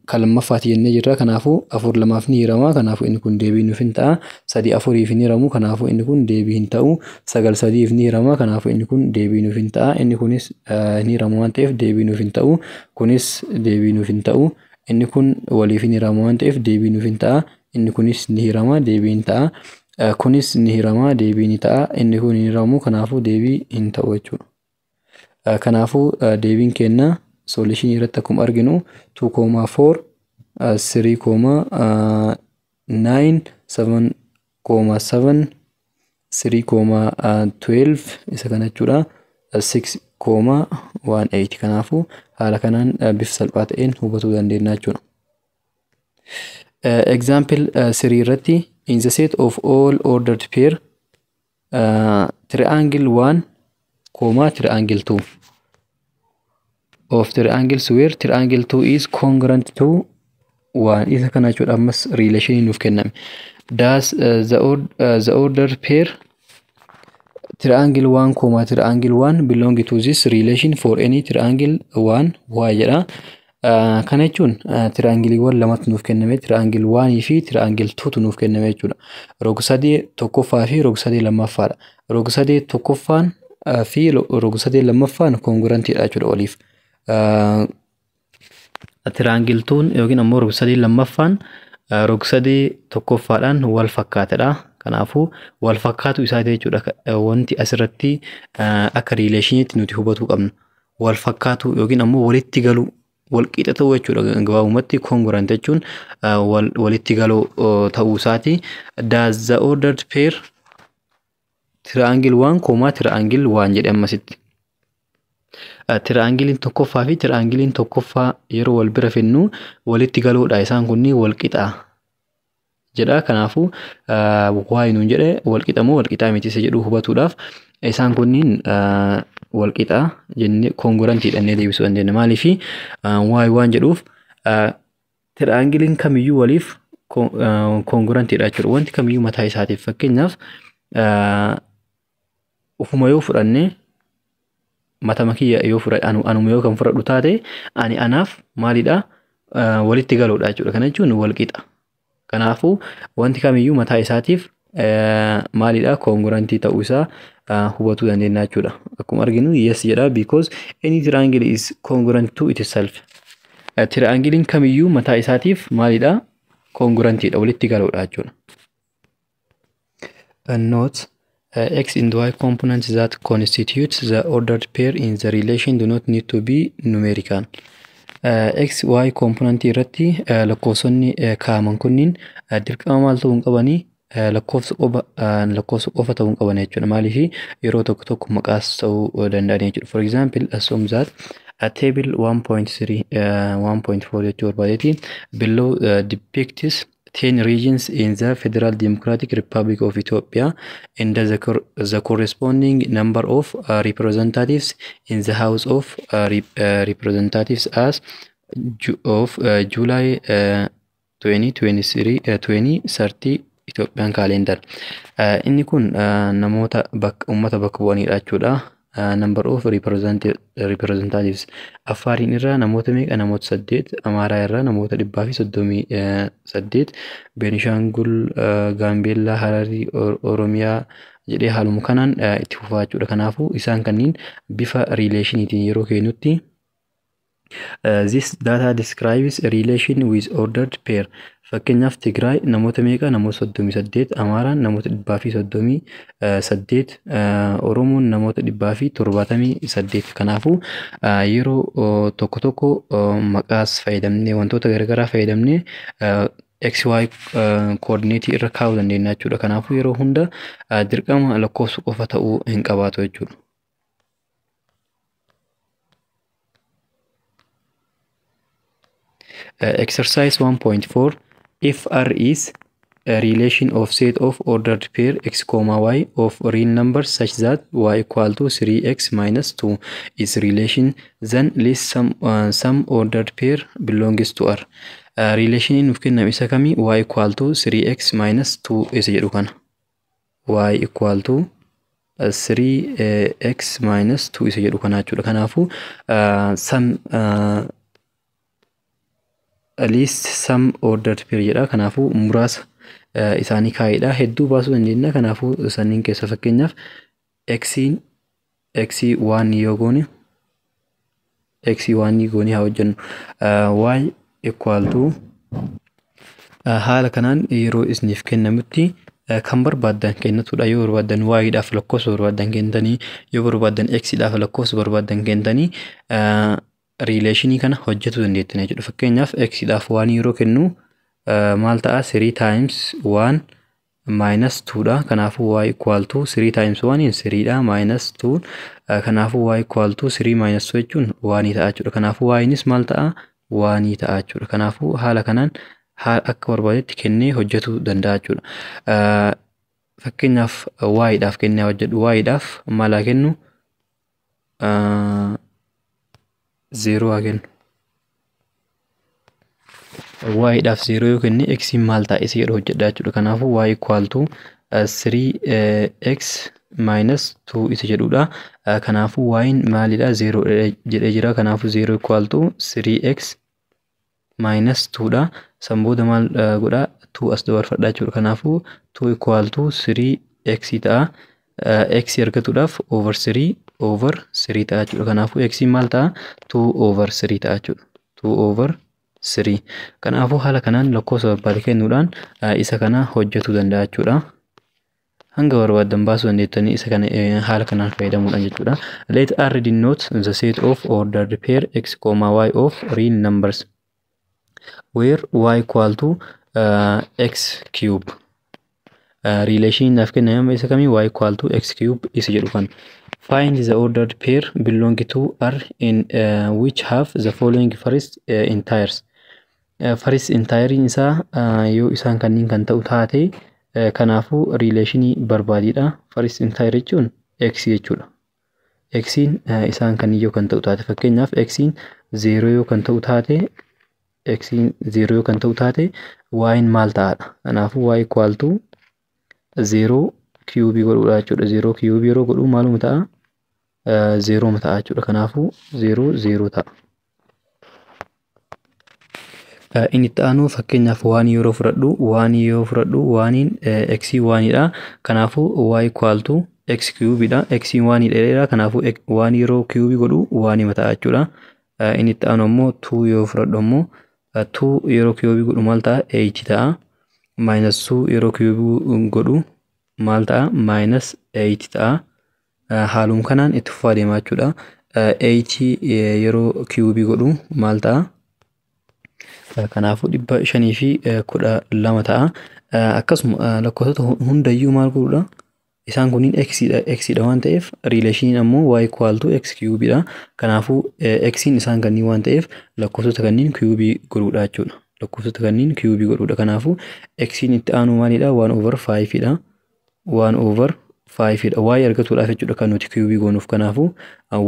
kan lammaffaati jennee jirra. Kanaafuu afur lamaaf ni hirama. Kanaafuu inni kun deebii nuuf hin ta'a. Sadii afuriif ni hiramu. Kanaafuu inni kun deebii hin ta'u. Sagal sadiif ni hirama. Kanaafuu inni kun deebii nuuf hin ta'a. Inni kunis ni hiramu waan ta'eef deebii nuuf hin ta'u. Kunis deebii nuuf hin ta'u. Inni kun waliif hin hiramu waan ta'eef deebii nuuf hin ta'a. Inni kunis ni hirama, deebii hin ta'a. Kunis ni hirama, deebii ni ta'a. Inni kun hin hiramu, kanaafuu deebii hin ta'u jechuudha. Kanaafuu deebiin keenya solution irratti akkuma arginu 2,4, 3,9, 7,7, 3,12 isa kana jechuudha. 6,18. Kanaafuu haala kanaan bifa salphaa ta'een hubachuu dandeenya jechuudha. Example 3 irratti, in the set of all ordered pair triangle 1 comma triangle 2 of triangles where triangle 2 is congruent to 1, isa kana jechuudha. Ammas relation nuuf kenname. Does the ordered pair triangle 1 comma triangle 1 belong to this relation for any triangle 1 y jedha. Kana jechuun triangleiiwwan lamatu nuuf kenname, triangle 1 fi triangle 2tu nuuf kenname jechuudha. Rog-sadee tokkoffaa fi rog-sadee lammaffaadha. Rog-sadee tokkoffaan fi rog-sadee lammaffaan congruentiidha jechuudha waliif. Triangle 2 yookiin ammoo rog-sadee lammaffaan rog-sadee tokkoffaadhaan wal fakkaatadha. Kanaafuu wal fakkaatu isaati jechuudha wanti asirratti akka relationiitti nuti hubatuu qabnu. Wal fakkaatu yookiin ammoo walitti galuu, wal qixa ta'uu jechuudha. Gabaabumatti congruent jechuun walitti galuu ta'uu isaati. Does the ordered pair triangle 1 comma triangle 1 jedhe ammasitti. Triangleiin tokkoffaa fi triangleiin tokkoffaa yeroo wal bira fennu walitti galuudha. Isaan kunniin wal qixa jedha. Kanaafuu waa'ee nuun jedhe, wal qixa moo wal qixaa miti isa jedhu hubatuudhaaf, isaan kunniin wal qixa jennee congruentii jennee deebisuu dandeenya. Maaliif? Waa'ee waan jedhuuf triangleiin kamiyyuu waliif congruentiidha jechuudha. Wanti kamiyyuu mataa isaatiif, fakkeenyaaf ufuma yoo fudhannee, matama kiyya yoo fudhadhe, anuma yoo kan fudhadhu taate, ani anaaf maalidha? Walitti galuudha jechuudha. Kana jechuun wal qixa. Kanaafuu wanti kamiyyuu mataa isaatiif maalidha? Congruentii ta'uu isaa hubatuu dandeenya jechuudha. Akkuma arginu yes jedha, because any triangle is congruent to itself. Triangleiin kamiyyuu mataa isaatiif maalidha? Congruentiidha, walitti galuudha jechuudha. Note: x and y components that constitute the ordered pair in the relation do not need to be numerical. X, y component irratti lakkoofsonni kaa'aman kunniin dirqama maal ta'uu hin qabanii? Lakkoofsa qofa ta'uu hin qaban jechuudha. Maaliif? Yeroo tokko tokko maqaas ta'uu danda'an jechuudha. For example, assume that a table 1.3, 1.4 jechuu barbaadeeti, below depicts 10 regions in the Federal Democratic Republic of Ethiopia and the corresponding number of representatives in the House of Representatives as of July 2023, 2030 Ethiopian calendar. Inni kun namoota bakka uummata bakka bu'anidha jechuudha. Number of representatives Affaariin irraa namoota meeqa? Namoota saddeet. Amaaraa irraa namoota 138. Beenishaangul, Gaambeellaa, Hararii, Oromiyaa jedhee haaluma kanaan itti fufaa jechuudha. Kanaafuu isaan kanneen bifa relationiitiin yeroo kennutti, this data describes a relation with ordered pair. Fakkeenyaaf Tigraay namoota meeqa? Namoota 38, Amaaraan namoota 138, Oromoon namoota 178. Kanaafuu yeroo tokko tokko maqaas fayyadamnee, wantoota garaagaraa fayyadamnee XY coordinate irra kaa'uu dandeenya jechuudha. Kanaafuu yeroo hunda dirqama lakkoofsa qofa ta'uu hin qabaatu jechuudha. Exercise 1.4. If R is Relation of set of ordered pair x comma y of real numbers such that y equal to 3x minus 2 is relation, then list some ordered pair belongs to R. Relation nuuf kenname isa kami? Y equal to 3x minus 2 isa jedhu kana. Y equal to 3x minus 2 isa jedhu kana jechuudha. Kanaafuu some list some ordered pair jedha. Kanaafuu muraasa isaanii kaa'edha. Hedduu baasuu dandeenya. Kanaafuu sanniin keessa fakkeenyaaf xiin x waan yoo goone, x waan goone haa hojjennu. Y equal to haala kanaan yeroo isiniif kennamutti kan barbaaddan kennatudha. Yoo barbaaddan y dhaaf lakkoofsa barbaaddan kennitanii, yoo barbaaddan x dhaaf lakkoofsa barbaaddan kennitanii relationii kana hojjetuu dandeettan jechuudha. Fakkeenyaaf x dhaaf waan yeroo kennu maal ta'a? 3 times 1 minus 2 dha. Kanaafuu y equal to 3 times 1 in 3 dha minus 2. Kanaafuu y equal to 3 minus 2 jechuun 1 ta'a jechuudha. Kanaafuu y maal ta'a? 1 ta'a jechuudha. Kanaafuu haala kanaan haala akka barbaadetti kennee hojjetuu danda'a jechuudha. Fakkeenyaaf y dhaaf kennee hojjedhu. Y dhaaf maal haa kennu? 0 haa kennu. Y dhaaf 0 yoo kenne x maal ta'a isa jedhu hojjedha jechuudha. Kanaafuu y equal to 3x minus 2 isa jedhudha. Kanaafuu y maalidha? 0 jedhee jira. Kanaafuu 0 equal to 3x minus 2 dha. San booda maal godha? 2 as dabarfadha jechuudha. Kanaafuu 2 equal to 3x ta'a. X argatuudhaaf over 3 over 3 ta'a jechuudha. Kanaafuu x maal ta'a? 2 over 3 ta'a jechuudha. 2 over 3. Kanaafuu haala kanaan lakkoofsa barbaade kennuudhaan isa kana hojjetuu danda'a jechuudha. Hanga barbaaddan baasuu dandeettanii isa kana haala kanaan fayyadamuudhaan jechuudha. Let R denote the set of ordered pair x comma y of real numbers where y equal to x cube. Relation naaf kenname isa kamii? Y equal to x cube isa jedhu kana. Find the ordered pair belonging to R in which have the following first entires. First entire isaa yoo isaan kanneen kan ta'u taate, kanaafuu relationii barbaadidha. First entire jechuun x jechuudha. X'n isaan kanneen yoo kan ta'u taate, fakkeenyaaf x'n 0 yoo kan ta'u taate, x'n 0 yoo kan ta'u taate y'n maal ta'aadha? Kanaafuu y equal to 0 cube godhuudha jechuudha. 0 cube yeroo godhu maaluma ta'a? 0 ta'a jechuudha. Kanaafuu 0 0 ta'a. Inni itti aanu fakkeenyaaf waan yeroo fudhadhu, waan yoo fudhadhu waaniin x waanidha. Kanaafuu y equal to x cube dha. X waanidha dheeraa. Kanaafuu waan yeroo cube godhu waanima ta'a jechuudha. Inni itti aanu ammoo 2 yoo fudhadhu ammoo 2 yeroo cube godhu maal ta'a? 8 ta'a. Minus 2 yeroo cube godhu maal ta'a? Minus 8 ta'a. Haaluma kanaan itti fufaa deemaa jechuudha. 8 yeroo cube godhu maal ta'a? Kanaafuu 512 ta'a. Akkasuma lakkoofsota hundayyuu maal godhuudha? Isaan kunniin x dha, x dha waan ta'eef relationiin ammoo y equal to x cube dha. Kanaafuu x'n isaan kanneen waan ta'eef lakkoofsota kanneen cube godhuudha jechuudha. Lakkoofsota kanneen cube godhuudha. Kanaafuu x'n itti aanu maalidha? 1 over 5 dha. 1 over 5 dha. Y argatuudhaaf jechuudha kan nuti cube goonuuf. Kanaafuu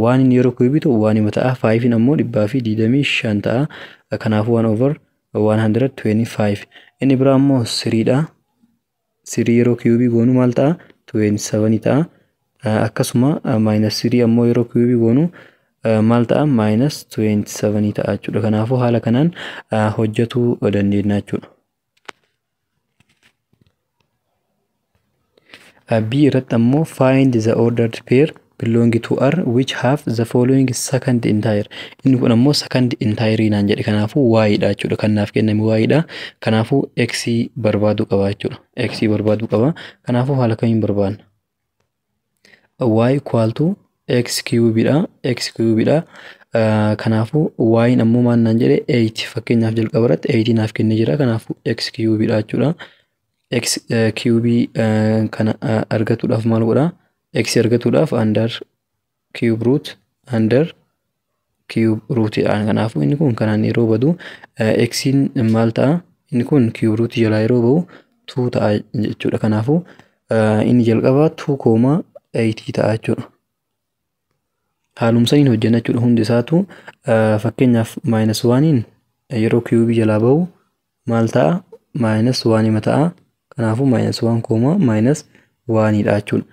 waan inni yeroo cube ta'u waan hima ta'a. 5 ammoo 125 ta'a. Kanaafuu 1 over 125. Inni biraa ammoo 3 dha. 3 yeroo cube goonu maal ta'a? 27 ta'a. Akkasuma minus 3 ammoo yeroo cube goonu maal ta'a? Minus 27 ta'a jechuudha. Kanaafuu haala kanaan hojjetuu dandeenya jechuudha. B irratti ammoo find the ordered pair belonging to R which have the following second entire. Inni kun ammoo second entire naan jedhe. Kanaafuu y dha jechuudha. Kan naaf kenname y dha. Kanaafuu x barbaaduu qaba jechuudha. X barbaaduu qaba. Kanaafuu haala kamiin barbaadna? Y equal to x cube dha. X cube dha. Kanaafuu y ammoo maal naan jedhe? 8. Fakkeenyaaf jalqaba irratti 8 naaf kennee jira. Kanaafuu x cube dha jechuudha. X cube kana argatuudhaaf maal godhaa? X argatuudhaaf under cube root, under cube root dha. Kanaafuu inni kun kanaan yeroo badu x'n maal ta'a? Inni kun cube root jalaa yeroo bahu 2 ta'a jechuudha. Kanaafuu inni jalqabaa 2,8 ta'a jechuudha. Haalumsaniin hojjenna jechuudha hundi isaatu. Fakkeenyaaf minus 1 yeroo cube jalaa bahu maal ta'a? Minus 1 ta'a. Kanaafuu minus 1 comma minus 1 dha jechuudha.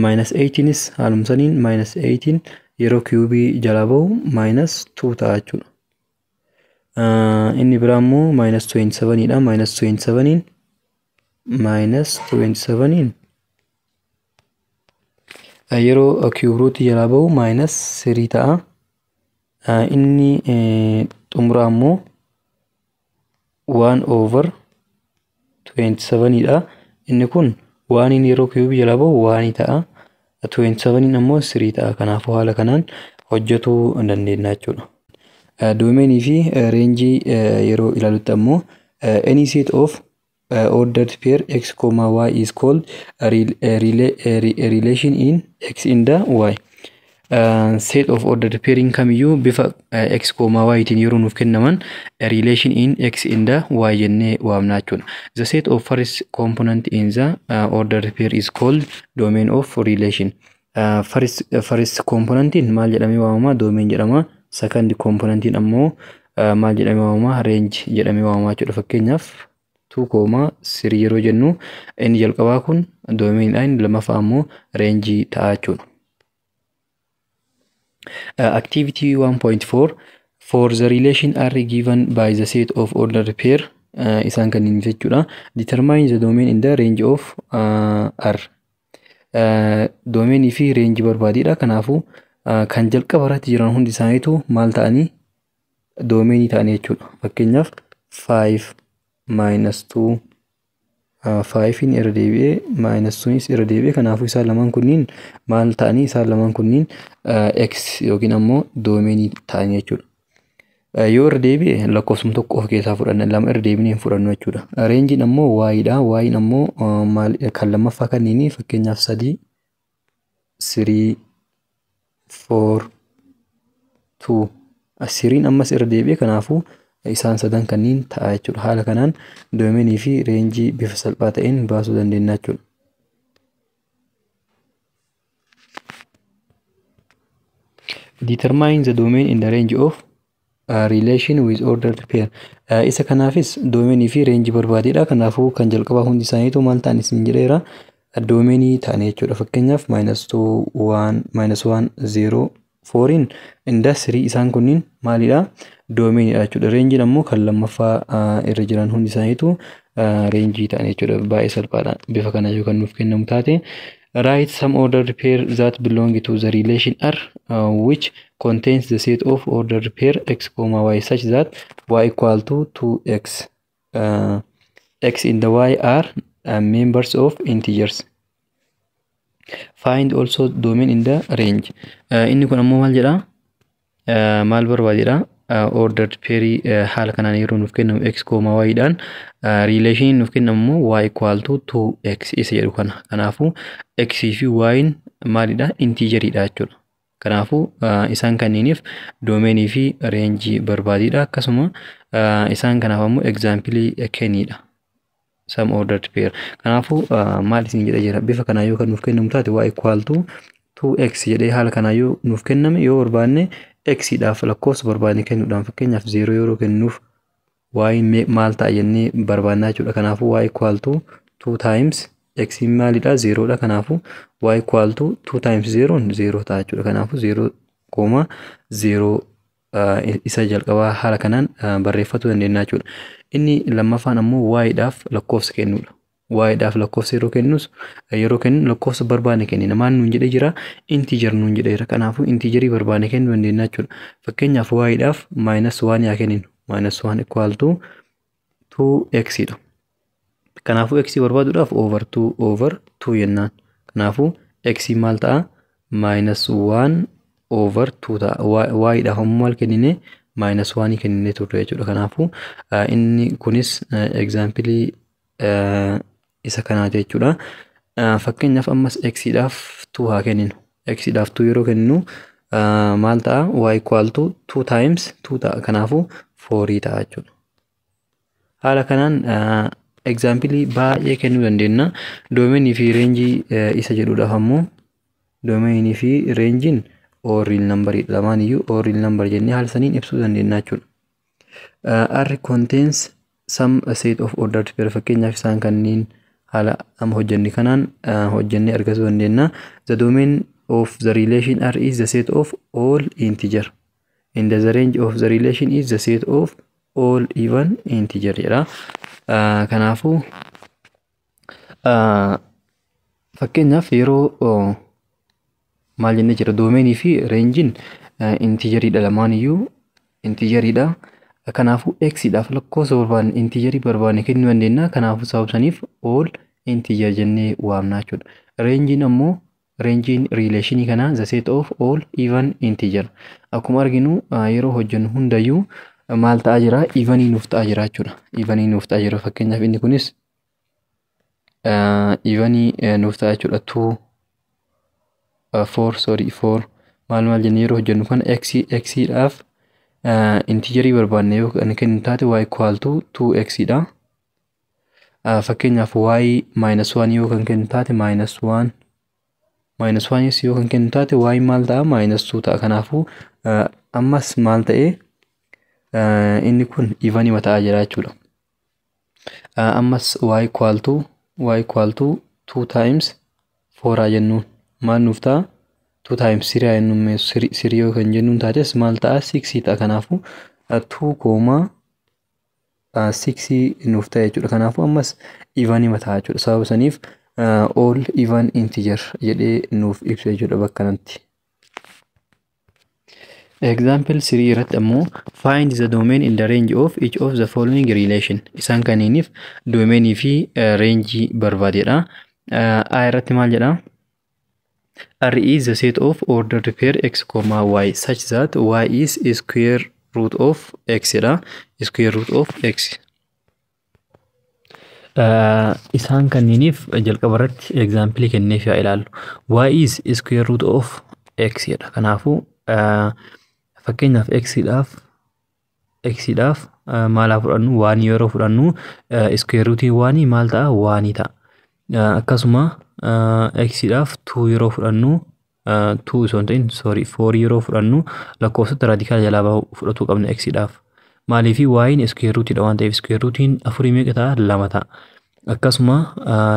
Minus 8nis haalumsaniin minus 8 yeroo cube jalaa bahu minus 2 ta'a jechuudha. Inni biraa immoo minus 27 dha. Minus 27 minus 27 yeroo cube root jalaa bahu minus 3 ta'a. Inni xumuraa immoo 1 over 27 dha. Inni kun 1 yeroo cube jalaa bahu 1 ta'a. 27 ammoo 3 ta'a. Kanaafuu haala kanaan hojjetuu dandeenya jechuudha. Domainii fi rangeii yeroo ilaalutti ammoo, any set of ordered pair x comma y is called a relation in x in the y. Set of ordered pairing kamiyyuu bifa x comma y tiin yeroo nuuf kennaman relation in x in the y jennee waamna jechuudha. The set of first component in the ordered pair is called domain of relation. First componentiin maal jedhamee waamama? Domain jedhama. Second componentiin ammoo maal jedhamee waamama? Range jedhamee waamama jechuudha. Fakkeenyaaf 2,3 yeroo jennu inni jalqabaa kun domainidha, inni lammaffaa ammoo rangeii ta'a jechuudha. Activity 1.4: For the relation R given by the set of ordered pair isaan kanneen jechuudha. Determine the domain in the range of R. Domainii fi range barbaadidha. Kanaafuu kan jalqaba irratti jiran hundi isaaniitu maal ta'anii? Domainii ta'anii jechuudha. Fakkeenyaaf 5 minus 2, 5 irra deebi'ee, minus 2 irra deebi'ee. Kanaafuu isaan lamaan kunniin maal ta'anii? Isaan lamaan kunniin x yookiin ammoo domainii ta'anii jechuudha. Yoo irra deebi'e lakkoofsuma tokko of keessaa fudhanna, lama irra deebinee hin fudhannu jechuudha. Rangeiin ammoo y dha. Y'n ammoo maal? Kan lammaffaa kanniini, fakkeenyaaf 3, 3, 4, 2, threen ammas irra deebi'e. Kanaafuu isaan sadan kanniin ta'a jechuudha. Haala kanaan domainii fi rangeii bifa salphaa ta'een baasuu dandeenya jechuudha. Determine the domain in the range of relation with ordered pair. Isa kanaafis domainii fi rangeii barbaadedha. Kanaafuu kan jalqabaa hundi isaaniitu maal ta'an isin jedheera? Domainii ta'an jechuudha. Fakkeenyaaf minus 2, 1, minus 1, 0, 4 inda 3 isaan kunniin maalidha? Domainiidha jechuudha. Rangeiin ammoo kan lammaffaa irra jiran hundi isaaniitu rangeii ta'an jechuudha. Baay'ee salphaadha. Bifa kana yoo kan nuuf kennamu taate. Write some ordered pair that belong to the relation R which contains the set of ordered pair x comma y such that y equal to 2x. X in the y are members of integers. Find also domain in the range. Inni kun ammoo maal jedha? Maal barbaadedha? Ordered pair haala kanaan yeroo nuuf kennamu x comma y dhaan, relation nuuf kennamu immoo y equal to 2x isa jedhu kana. Kanaafuu x fi y maalidha? Integeriidha jechuudha. Kanaafuu isaan kanneeniif domainii fi rangeii barbaadidha. Akkasuma isaan kanaaf ammoo example kennidha. Some ordered pair. Kanaafuu maal isin jedha jira? Bifa kanaa yoo kan nuuf kennamu taate, y equal to 2x jedhee haala kanaa yoo nuuf kenname, yoo barbaanne x dhaaf lakkoofsa barbaanne kennuudhaan, fakkeenyaaf 0 yeroo kennuuf y maal ta'a jennee barbaannaa jechuudha. Kanaafuu y equal to 2 times x maalidha? 0 dha. Kanaafuu y equal to 2 times 0 0 ta'a jechuudha. Kanaafuu 0 comma 0 isa jalqabaa haala kanaan barreeffachuu dandeenya jechuudha. Inni lammaffaan ammoo y dhaaf lakkoofsa kennuudha. Y dhaaf lakkoofsa yeroo kennus, yeroo kennu lakkoofsa barbaanne kennina. Maal nuun jedhee jira? Integer nuun jedheera. Kanaafuu integerii barbaanne kennuu dandeenya jechuudha. Fakkeenyaaf y dhaaf minus 1 yaa kenninu. Minus 1 equal to 2x dha. Kanaafuu x barbaaduudhaaf over 2 over 2 jennaan. Kanaafuu x maal ta'a? Minus 1 over 2 ta'a. Y dhaaf ammoo maal kennine? Minus 1 kennine turre jechuudha. Kanaafuu inni kunis example isa kanaati jechuudha. Fakkeenyaaf ammas x dhaaf 2 haa kenninu. X dhaaf 2 yeroo kenninu maal ta'a? Y equal to 2 times 2 ta'a. Kanaafuu 4 ta'a jechuudha. Haala kanaan Example baay'ee kennuu dandeenya. Domainii fi rangeii isa jedhuudhaaf ammoo domainii fi rangeiin all real number, lamaan iyyuu all real number jennee haala saniin ibsuu dandeenya jechuudha. R contains some set of ordered pair. Fakkeenyaaf, isaan kanneen haala amma hojjenne kanaan hojjennee argachuu dandeenya. The domain of the relation R is the set of all integer and the range of the relation is the set of all even integer jedha. Kanaafuu, fakkeenyaaf, yeroo maal jennee jira? Domainii fi rangeiin integeriidha, lamaan iyyuu integeriidha. Kanaafuu, x dhaaf lakkoofsa barbaanne, integerii barbaanne kennuu dandeenya. Kanaafuu, sababa saniif all integer jennee waamna jechuudha. Rangeiin ammoo, rangeiin relationii kanaa the set of all even integer. Akkuma arginu, yeroo hojjennu hundayyuu maal ta'aa jira? Evenii nuuf ta'aa jira jechuudha. Evenii nuuf ta'aa jira. Fakkeenyaaf, inni kunis evenii nuuf ta'a jechuudha. 2, 4, sorry, 4, maal maal jennee yeroo hojjennu kana x x dhaaf integerii barbaanne yoo kan kennu taate, y equal to 2x dha. Fakkeenyaaf, y minus 1 yoo kan kennu taate, minus 1 minus 1 yoo kan kennu taate, y maal ta'a? Minus 2 ta'a. Kanaafuu, ammas maal ta'e? Inni kun evenii ta'aa jira jechuudha. Ammas y equal to 2 times 4 jennuun maal nuuf ta'a? 2 times 3 jennuun, 3 yoo kan jennuun taates maal ta'a? 6 ta'a. Kanaafuu, 2 comma 6 nuuf ta'a jechuudha. Kanaafuu, ammas evenii ta'a jechuudha. Sababa saniif all even integer jedhee nuuf ibsa jechuudha bakka kanatti. Example 3 irratti ammoo find the domain in the range of each of the following relation. Isaan kanneeniif domainii fi rangeii barbaadedha. A irratti maal jedha? R is the set of ordered pair x, y such that y is square root of x jedha. Square root of x. Isaan kanneeniif jalqaba irratti example kenneef yaa ilaallu. Y is square root of x jedha. Kanaafuu, fakkeenyaaf, x dhaaf maal haa fudhannu? Oneii yeroo fudhannu, square rootiin oneii maal ta'a? Oneii ta'a. Akkasuma, x dhaaf 2 yeroo fudhannu, 2 osoo hin ta'in, sorry, 4 yeroo fudhannu, lakkoofsota radical jalaa bahu fudhatuu qabna x dhaaf. Maaliif? Y'n square rootiidha waan ta'eef, square rootiin afurii meeqa ta'a? Lama ta'a. Akkasuma,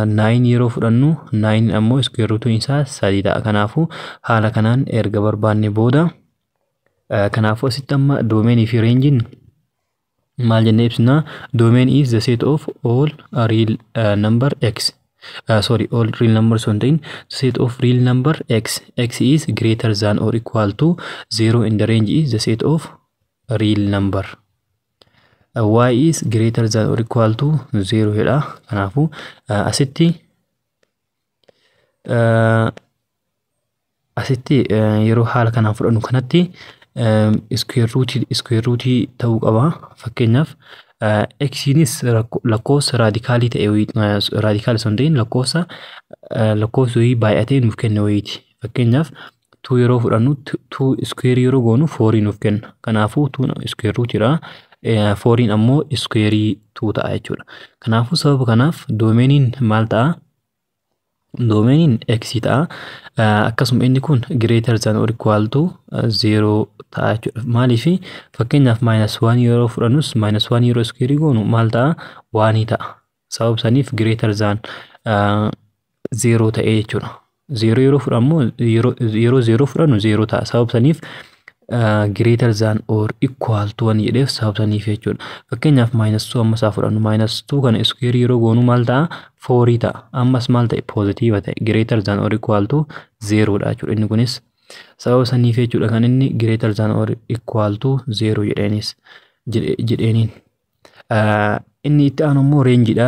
9 yeroo fudhannu, 9 ammoo square rootiin isaa sadii ta'a. Kanaafuu, haala kanaan erga barbaanne booda, kanaafuu asitti amma domainii fi rangeiin maal jennee ibsina? Domain is the set of all real number x. Sorry, all real numbers osoo hin ta'in, set of real number x. x is greater than or equal to 0 in the range is the set of real number. Y is greater than or equal to 0 jedha. Kanaafuu, asitti yeroo haala kanaan fudhannu kanatti square rootii ta'uu qaba. Fakkeenyaaf, xiinis lakkoofsa radicalii ta'e, radicalii osoo hin ta'in, lakkoofsa wayii baay'atee nuuf kenne wayiiti. Fakkeenyaaf, 2 yeroo fudhannu, 2 square yeroo goonu 4 nuuf kenna. Kanaafuu, 2 square rootiidha. 4 ammoo square 2 ta'a jechuudha. Kanaafuu, sababa kanaaf domainiin maal ta'a? Domainiin x ta'a. Akkasuma, inni kun greater than or equal to 0 ta'a jechuudha. Maaliif? Fakkeenyaaf, minus 1 yeroo fudhannus, minus 1 yeroo square goonu maal ta'a? 1 ta'a. Sababa saniif greater than 0 ta'ee jechuudha. 0 yeroo fudhannu, yeroo 0 fudhannu 0 ta'a. Sababa saniif greater than or equal to 1 jedheef, sababa saniif jechuudha. Fakkeenyaaf, minus 2 ammas haa fudhannu. Minus 2 kana square yeroo goonu maal ta'a? 4 ta'a. Ammas maal ta'e? Positive ta'e. Greater than or equal to 0 dha jechuudha. Inni kunis sababa saniif jechuudha kan inni greater than or equal to 0 jedheenis jedheeniin. Inni itti aanu immoo rangeiidha.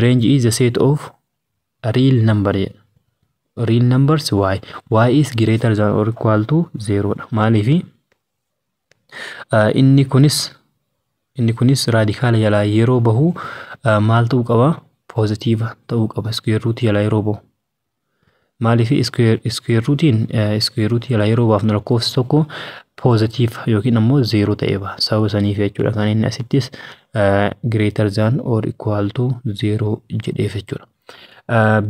Range is the set of real number jedha. Real numbers y. y is greater than or equal to 0 dha. Maaliifi? Inni kunis radicala jalaa yeroo bahu maal ta'uu qaba? Positive ta'uu qaba. Square root jalaa yeroo bahu. Maaliif square rootiin square root jalaa yeroo baafnu lakkoofsi tokko positive yookiin ammoo 0 ta'ee baha. Sababa saniif jechuudha kan inni asittis greater than or equal to 0 jedheef jechuudha.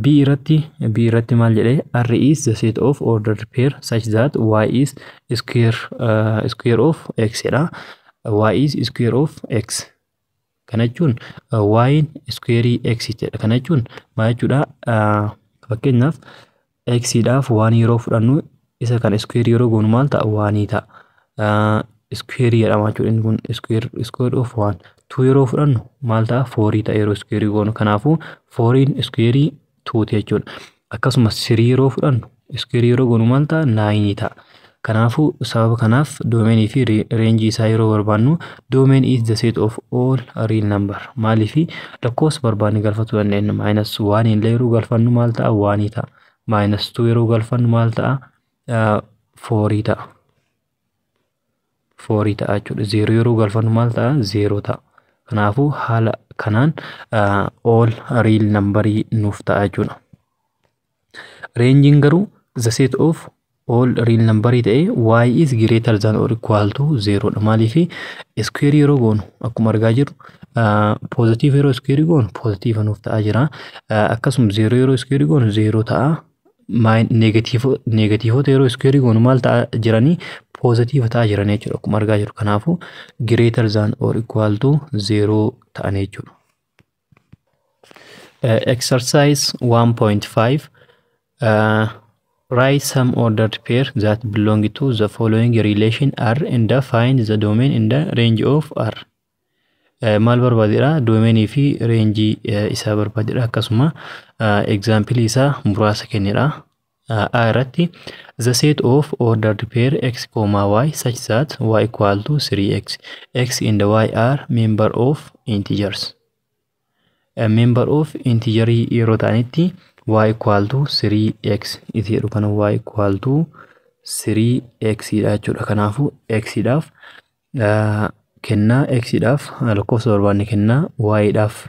B irratti maal jedhee? R is the set of ordered pair such that y is square of x jedha. Y is square of x. Kana jechuun y square x jedha. Kana jechuun maal jechuudha? Fakkeenyaaf, x dhaaf waan yeroo fudhannu isa kan square yeroo goonu maal ta'a? One ta'a. Square jedhama jechuudha inni kun square of 1. 2 yeroo fudhannu maal ta'a? 4 ta'a yeroo square goonu. Kanaafuu 4 square 2 jechuudha. Akkasumas 3 yeroo fudhannu square yeroo goonu maal ta'a? 9 ta'a. Kanaafuu sababa kanaaf domainii fi rangeii isaa yeroo barbaannu, domain is the set of all real number. Maaliif? Lakkoofsa barbaanne galfachuu dandeenya. Minus 1 illee yeroo galfannu maal ta'a? 1 ta'a. Minus 2 yeroo galfannu maal ta'a? 4 ta'a. 4 ta'a jechuudha. 0 yeroo galfannu maal ta'a? 0 ta'a. Kanaafuu haala kanaan all real numberii nuuf ta'a jechuudha. Rangeiin garuu the set of all real numberii ta'ee y is greater than or equal to 0 dha. Maaliif? Square yeroo goonu akkuma argaa jirru positive yeroo square goonu positive nuuf ta'aa jira. Akkasuma 0 yeroo square goonu 0 ta'a. Negativeota yeroo square goonu maal ta'aa jiranii? Positive ta'aa jiran jechuudha akkuma argaa jirru. Kanaafuu greater than or equal to 0 ta'an jechuudha. Exercise 1.5. Write some ordered pair that belong to the following relation R and find the domain and the range of R. Maal barbaadedha? Domainii fi rangeii isaa barbaadedha. Akkasuma example isaa muraasa kennedha. A irratti, the set of ordered pair x comma y such that y equal to 3x, x and y are member of integers. Member of integer yeroo ta'anitti y equal to 3x iti jedhu kana y equal to 3x dha jechuudha. Kanaafuu x dhaaf kennaa, x dhaaf lakkoofsa barbaanne kennaa, y dhaaf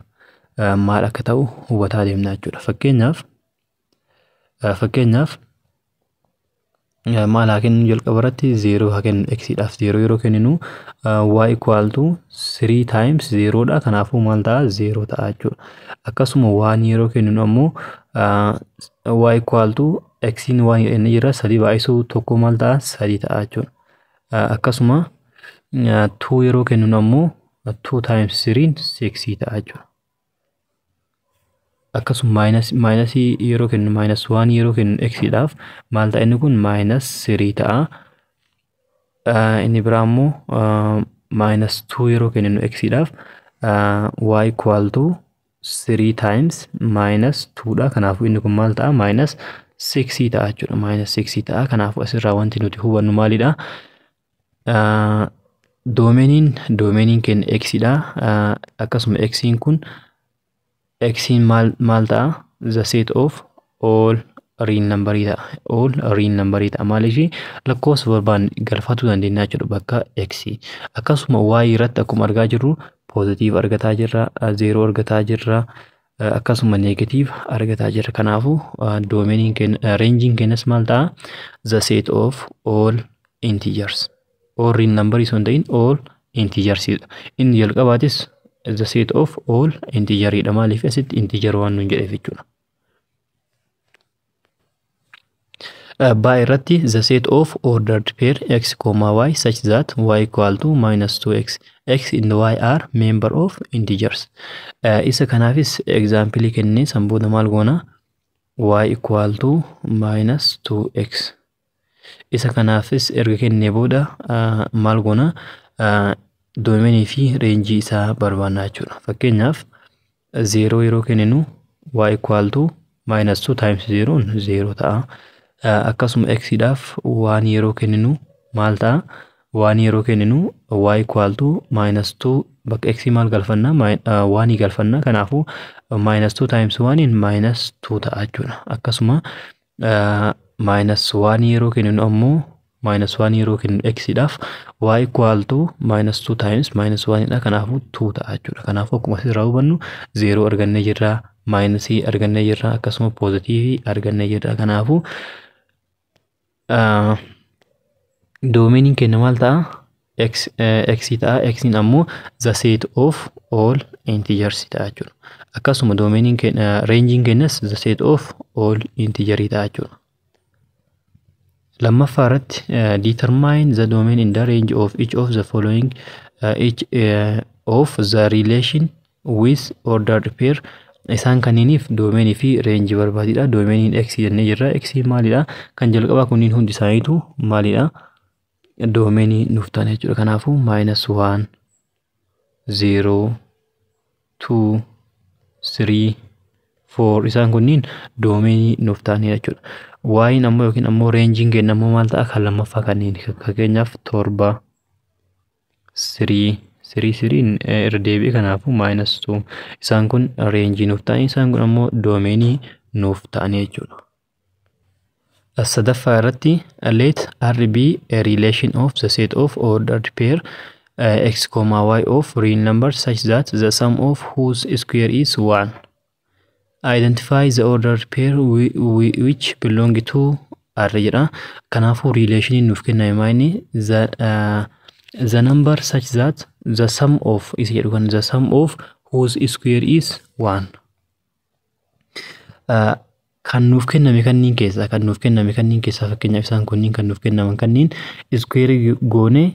maal akka ta'u hubataa deemna jechuudha. Fakkeenyaaf, maal haa kennu? Jalqaba irratti 0 haa kennu. X dhaaf 0 yeroo kenninu y equal to 3 times 0 dha. Kanaafuu maal ta'a? 0 ta'a jechuudha. Akkasuma waan yeroo kenninu ammoo y equal to x waan inni jira sadii baay'isuu tokko maal ta'a? Sadii ta'a jechuudha. Akkasuma 2 yeroo kenninu ammoo 2 times 3 6 ta'a jechuudha. Akkasuma minusii yeroo kennu, minus 1 yeroo kennu x dhaaf maal ta'a? Inni kun minus 3 ta'a. Inni biraa immoo minus 2 yeroo kenninu x dhaaf y equal to 3 times minus 2 dha. Kanaafuu inni kun maal ta'a? Minus 6 ta'a jechuudha. Minus 6 ta'a. Kanaafuu asirraa wanti nuti hubannu maalidha? Domainiin keenya x dha. Akkasuma x'n kun x'n maal ta'a? The set of all real number ta'a. All real number ta'a. Maaliif? Lakkoofsa barbaanne galfachuu dandeenya jechuudha bakka x. Akkasuma y irratti akkuma argaa jirru positive argataa jirra, zero argataa jirra, akkasuma negative argataa jirra. Kanaafuu domainiin keenya, rangeiin keenyas maal ta'a? The set of all integers. All real number osoo hin ta'in all integers dha. Inni jalqabaatis the set of all integer dha. Maaliif? Asitti integer waan nuun jedheef jechuudha. B irratti, the set of ordered pair x comma y such that y equal to minus 2x, x and y are member of integers. Isa kanaafis example kennee san booda maal goona? Y equal to minus 2x. Isa kanaafis erga kennee booda maal goona? Domainii fi rangeii isaa barbaanna jechuudha. Fakkeenyaaf, 0 yeroo kenninu y equal to minus 2 times 0 0 ta'a. Akkasuma x dhaaf waan yeroo kenninu maal ta'a? Waan yeroo kenninu y equal to minus 2, bakka x maal galfanna? One galfanna. Kanaafuu minus 2 times 1 minus 2 ta'a jechuudha. Akkasuma minus 1 yeroo kenninu ammoo Minus 1 yeroo kennu x dhaaf y equal to minus 2 times minus 1 dha. Kanaafuu 2 ta'a jechuudha. Kanaafuu akkuma asirraa hubannu 0 argannee jirra, minusii argannee jirra, akkasuma positive argannee jirra. Kanaafuu domainiin keenya maal ta'a? X, x ta'a. X ammoo the set of all integers ta'a jechuudha. Akkasuma domainiin keenya, rangeiin keenyas the set of all integer ta'a jechuudha. Lammaffaa irratti, determine the domain in the range of each of the following, each of the relation with ordered pair. Isaan kanniiniif domainii fi rangeii barbaadidha. Domainiin x jennee jirra. X maalidha? Kan jalqabaa kunniin hundi isaaniitu maalidha? Domainii nuuf ta'an jechuudha. Kanaafuu minus 1, 0, 2, 3, 4 isaan kunniin domainii nuuf ta'anii jechuudha. Y'n ammoo yookiin ammoo rangeiin keenya ammoo maal ta'a? Kan lammaffaa kanneen, fakkeenyaaf 7, 3, 3, 3 irra deebi'e, kanaafuu minus 2. Isaan kun rangeii nuuf ta'anii, isaan kun ammoo domainii nuuf ta'anii jechuudha. Sadaffaa irratti, let R be a relation of the set of ordered pair x comma y of real numbers such that the sum of whose square is 1. Identify the ordered pair which belong to R jedha. Kanaafuu relationiin nuuf kenname maayini? The number such that the sum of isa jedhu kan the sum of whose square is 1. Kan nuuf kenname kanniin keessaa, kan nuuf kenname kanniin keessaa, fakkeenyaaf isaan kunniin kan nuuf kennaman kanniin square goonee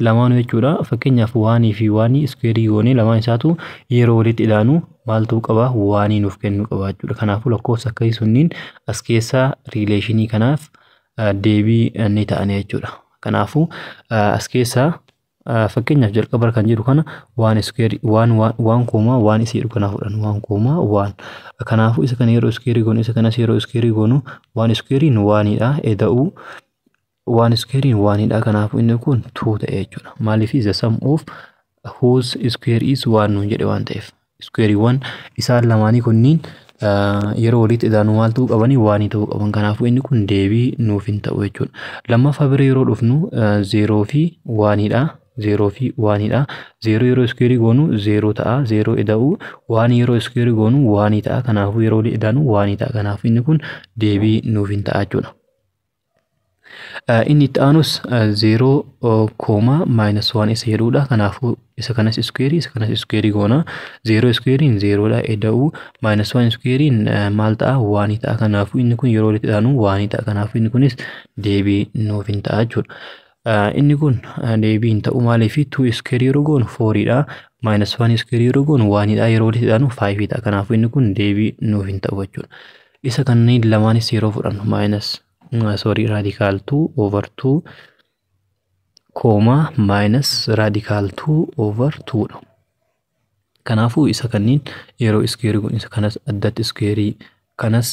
lamaanuu jechuudha. Fakkeenyaaf oneii fi oneii square goonee lamaan isaatu yeroo walitti ilaanu maal ta'uu qaba? Oneii nuuf kennuu qaba jechuudha. Kanaafuu lakkoofsa akkasii sunniin as keessaa relationii kanaaf deebii ni ta'an jechuudha. Kanaafuu as keessaa fakkeenyaaf jalqaba kan jiru kana one square one one comma one isa jedhu kana fudhannu, one comma one. Kanaafuu isa kana yeroo square goonu, isa kanas yeroo square goonu, one squareiin oneiidha, eda'uu one squareiin oneiidha. Kanaafuu inni kun 2 ta'e jechuudha. Maaliif? The sum of whose square is 1 nuun jedhe waan ta'eef. Squareiiwwan isaan lamaanii kunniin yeroo walitti idaanu maal ta'uu qabanii? Oneii ta'uu qaban. Kanaafuu inni kun deebii nuuf hin ta'u jechuudha. Lammaffaa bira yeroo dhufnu 0 fi oneiidha. 0 fi oneiidha. 0 yeroo square goonu 0 ta'a. 0 ida'uu oneii yeroo square goonu oneii ta'a. Kanaafuu yeroo walitti idaanu oneii ta'a. Kanaafuu inni kun deebii nuuf hin ta'a jechuudha. Inni itti aanus 0 comma minus 1 isa jedhudha. Kanaafuu isa kanas square, isa kanas square goona. 0 squareiin 0dha, ida'uu minus 1 squareiin maal ta'a? Oneii ta'a. Kanaafuu inni kun yeroo walitti idaanu oneii ta'a. Kanaafuu inni kunis deebii nuuf hin ta'a jechuudha. Inni kun deebii hin ta'u. Maaliif? 2 square yeroo goonu 4dha. Minus 1 square yeroo goonu oneiidha. Yeroo walitti idaanu 5 ta'a. Kanaafuu inni kun deebii nuuf hin ta'u jechuudha. Isa kanneen lamaanis yeroo fudhannu minus, sorry, radical 2 over 2 comma minus radical 2 over 2 dha. Kanaafuu isa kanneen yeroo square goonu, isa kanas addatti square, kanas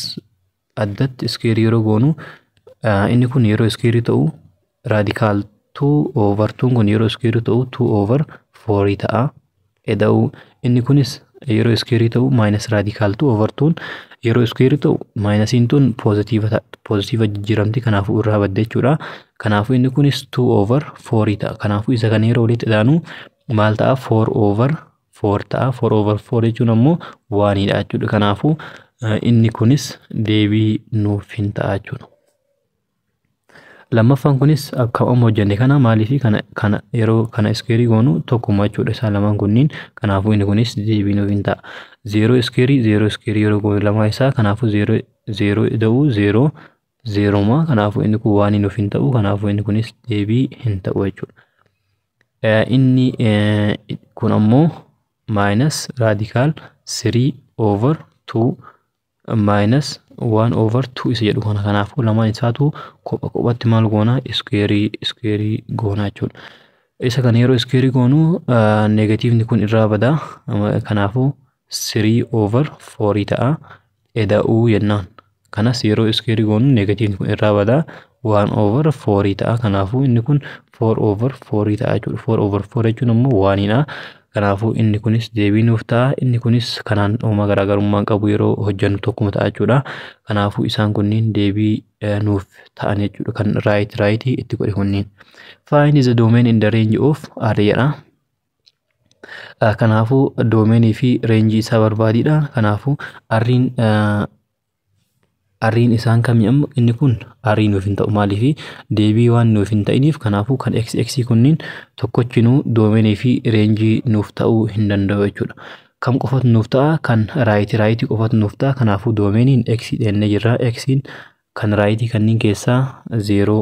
addatti square yeroo goonu, inni kun yeroo square ta'u radical 2 over 2 kun yeroo square ta'u 2 over 4 ta'a. Eda'uu inni kunis yeroo square ta'u minus radical 2 over 2 yeroo square ta'u minusiin tun positive jijjiiramti, kanaafuu irraa badde jechuudha. Kanaafuu inni kunis 2 over 4 ta'a. Kanaafuu isa kana yeroo walitti idaanu maal ta'a? 4 over 4 ta'a. 4 over 4 jechuun ammoo oneiidha jechuudha. Kanaafuu inni kunis deebii nuuf hin ta'a jechuudha. Lammaffaan kunis akka amma hojjenne kana. Maaliif? Kana yeroo kana square goonu tokkuma jechuudha isaan lamaan kunniin. Kanaafuu inni kunis deebii nuuf hin ta'a. 0 square, 0 square yeroo goonu lamaa isaa, kanaafuu 0 0 ida'uu 0 0ma. Kanaafuu inni kun oneii nuuf hin ta'u. Kanaafuu inni kunis deebii hin ta'u jechuudha. Inni kun ammoo minus radical 3 over 2 minus 1 over 2 isa jedhu kana. Kanaafuu lamaan isaatu kopha kophatti maal goona? Square square goona jechuudha. Isa kana yeroo square goonu negativeni kun irraa bada. Kanaafuu 3 over 4 ta'a. Eda'uu jennaan. Kanas yeroo square goonu negativeni kun irraa bada, 1 over 4 ta'a. Kanaafuu inni kun 4 over 4 ta'a jechuudha. 4 over 4 jechuun ammoo oneiidha. Kanaafuu inni kunis deebii nuuf ta'a. Inni kunis kanaan uuma garaagarummaa qabu yeroo hojjennu tokkuma ta'a jechuudha. Kanaafuu isaan kunniin deebii nuuf ta'an jechuudha. Kan right right itti godhe kunniin. Find the domain in the range of R jedha. Kanaafuu domainii fi rangeii isaa barbaadidha. Kanaafuu R'n isaan kamii amma? Inni kun R nuuf hin ta'u. Maaliifi? Deebii waan nuuf hin ta'iniif. Kanaafuu kan x x kunniin tokkochinuu domainii fi rangeii nuuf ta'uu hin danda'u jechuudha. Kam qofatu nuuf ta'a? Kan right right qofatu nuuf ta'a. Kanaafuu domainiin x jennee jirra. X'n kan rightii kanneen keessaa 0,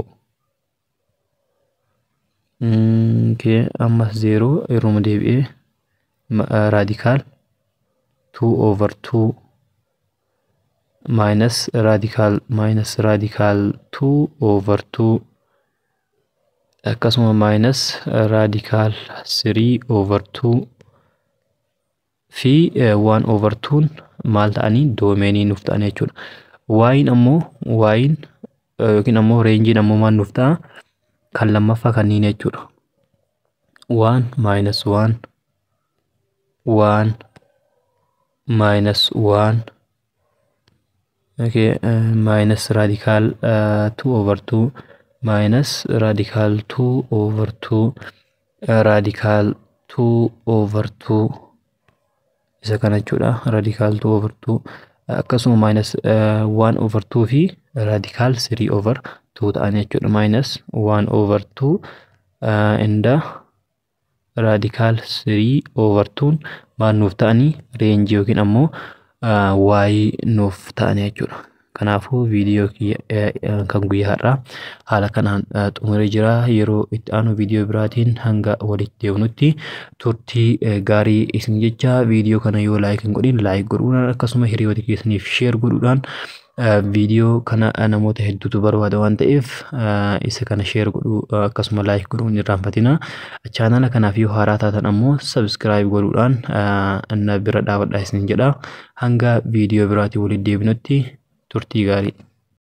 ammas 0, yeroo deebi'ee radical 2 over 2 minus radical minus radical 2 over 2, akkasuma minus radical 3 over 2 fi 1 over 2 maal ta'anii? Domainii nuuf ta'an jechuudha. Y'n ammoo, y'n yookiin ammoo rangeiin ammoo maal nuuf ta'a? Kan lammaffaa kanneen jechuudha. 1 minus 1, 1 minus 1, okay, minus radical 2 over 2 minus radical 2 over 2, radical 2 over 2, isa kana jechuudha. Radical 2 over 2, akkasuma minus 1 over 2 fi radical 3 over 2 ta'an jechuudha. Minus 1 over 2 and radical 3 over 2 maal nuuf ta'anii? Rangeii yookiin ammoo y nuuf ta'anii jechuudha. Kanaafuu viidiyoo kan guyyaa har'aa haala kanaan xumuree jira. Yeroo itti aanu viidiyoo biraatiin hanga walitti deebinutti turtii gaarii isin jecha, viidiyoo kana yoo like hin godhin like godhuudhaan, akkasuma hiriyoota keessaniif share godhuudhaan, viidiyoo kana namoota hedduutu barbaada waan ta'eef isa kana share godhuu akkasuma like godhuu hin irraanfatina. Channela kanaaf yoo haaraa taatan ammoo subscribe godhuudhaan na bira dhaabadhaa isin jedha. Hanga viidiyoo biraatiin walitti deebinutti turtii gaarii.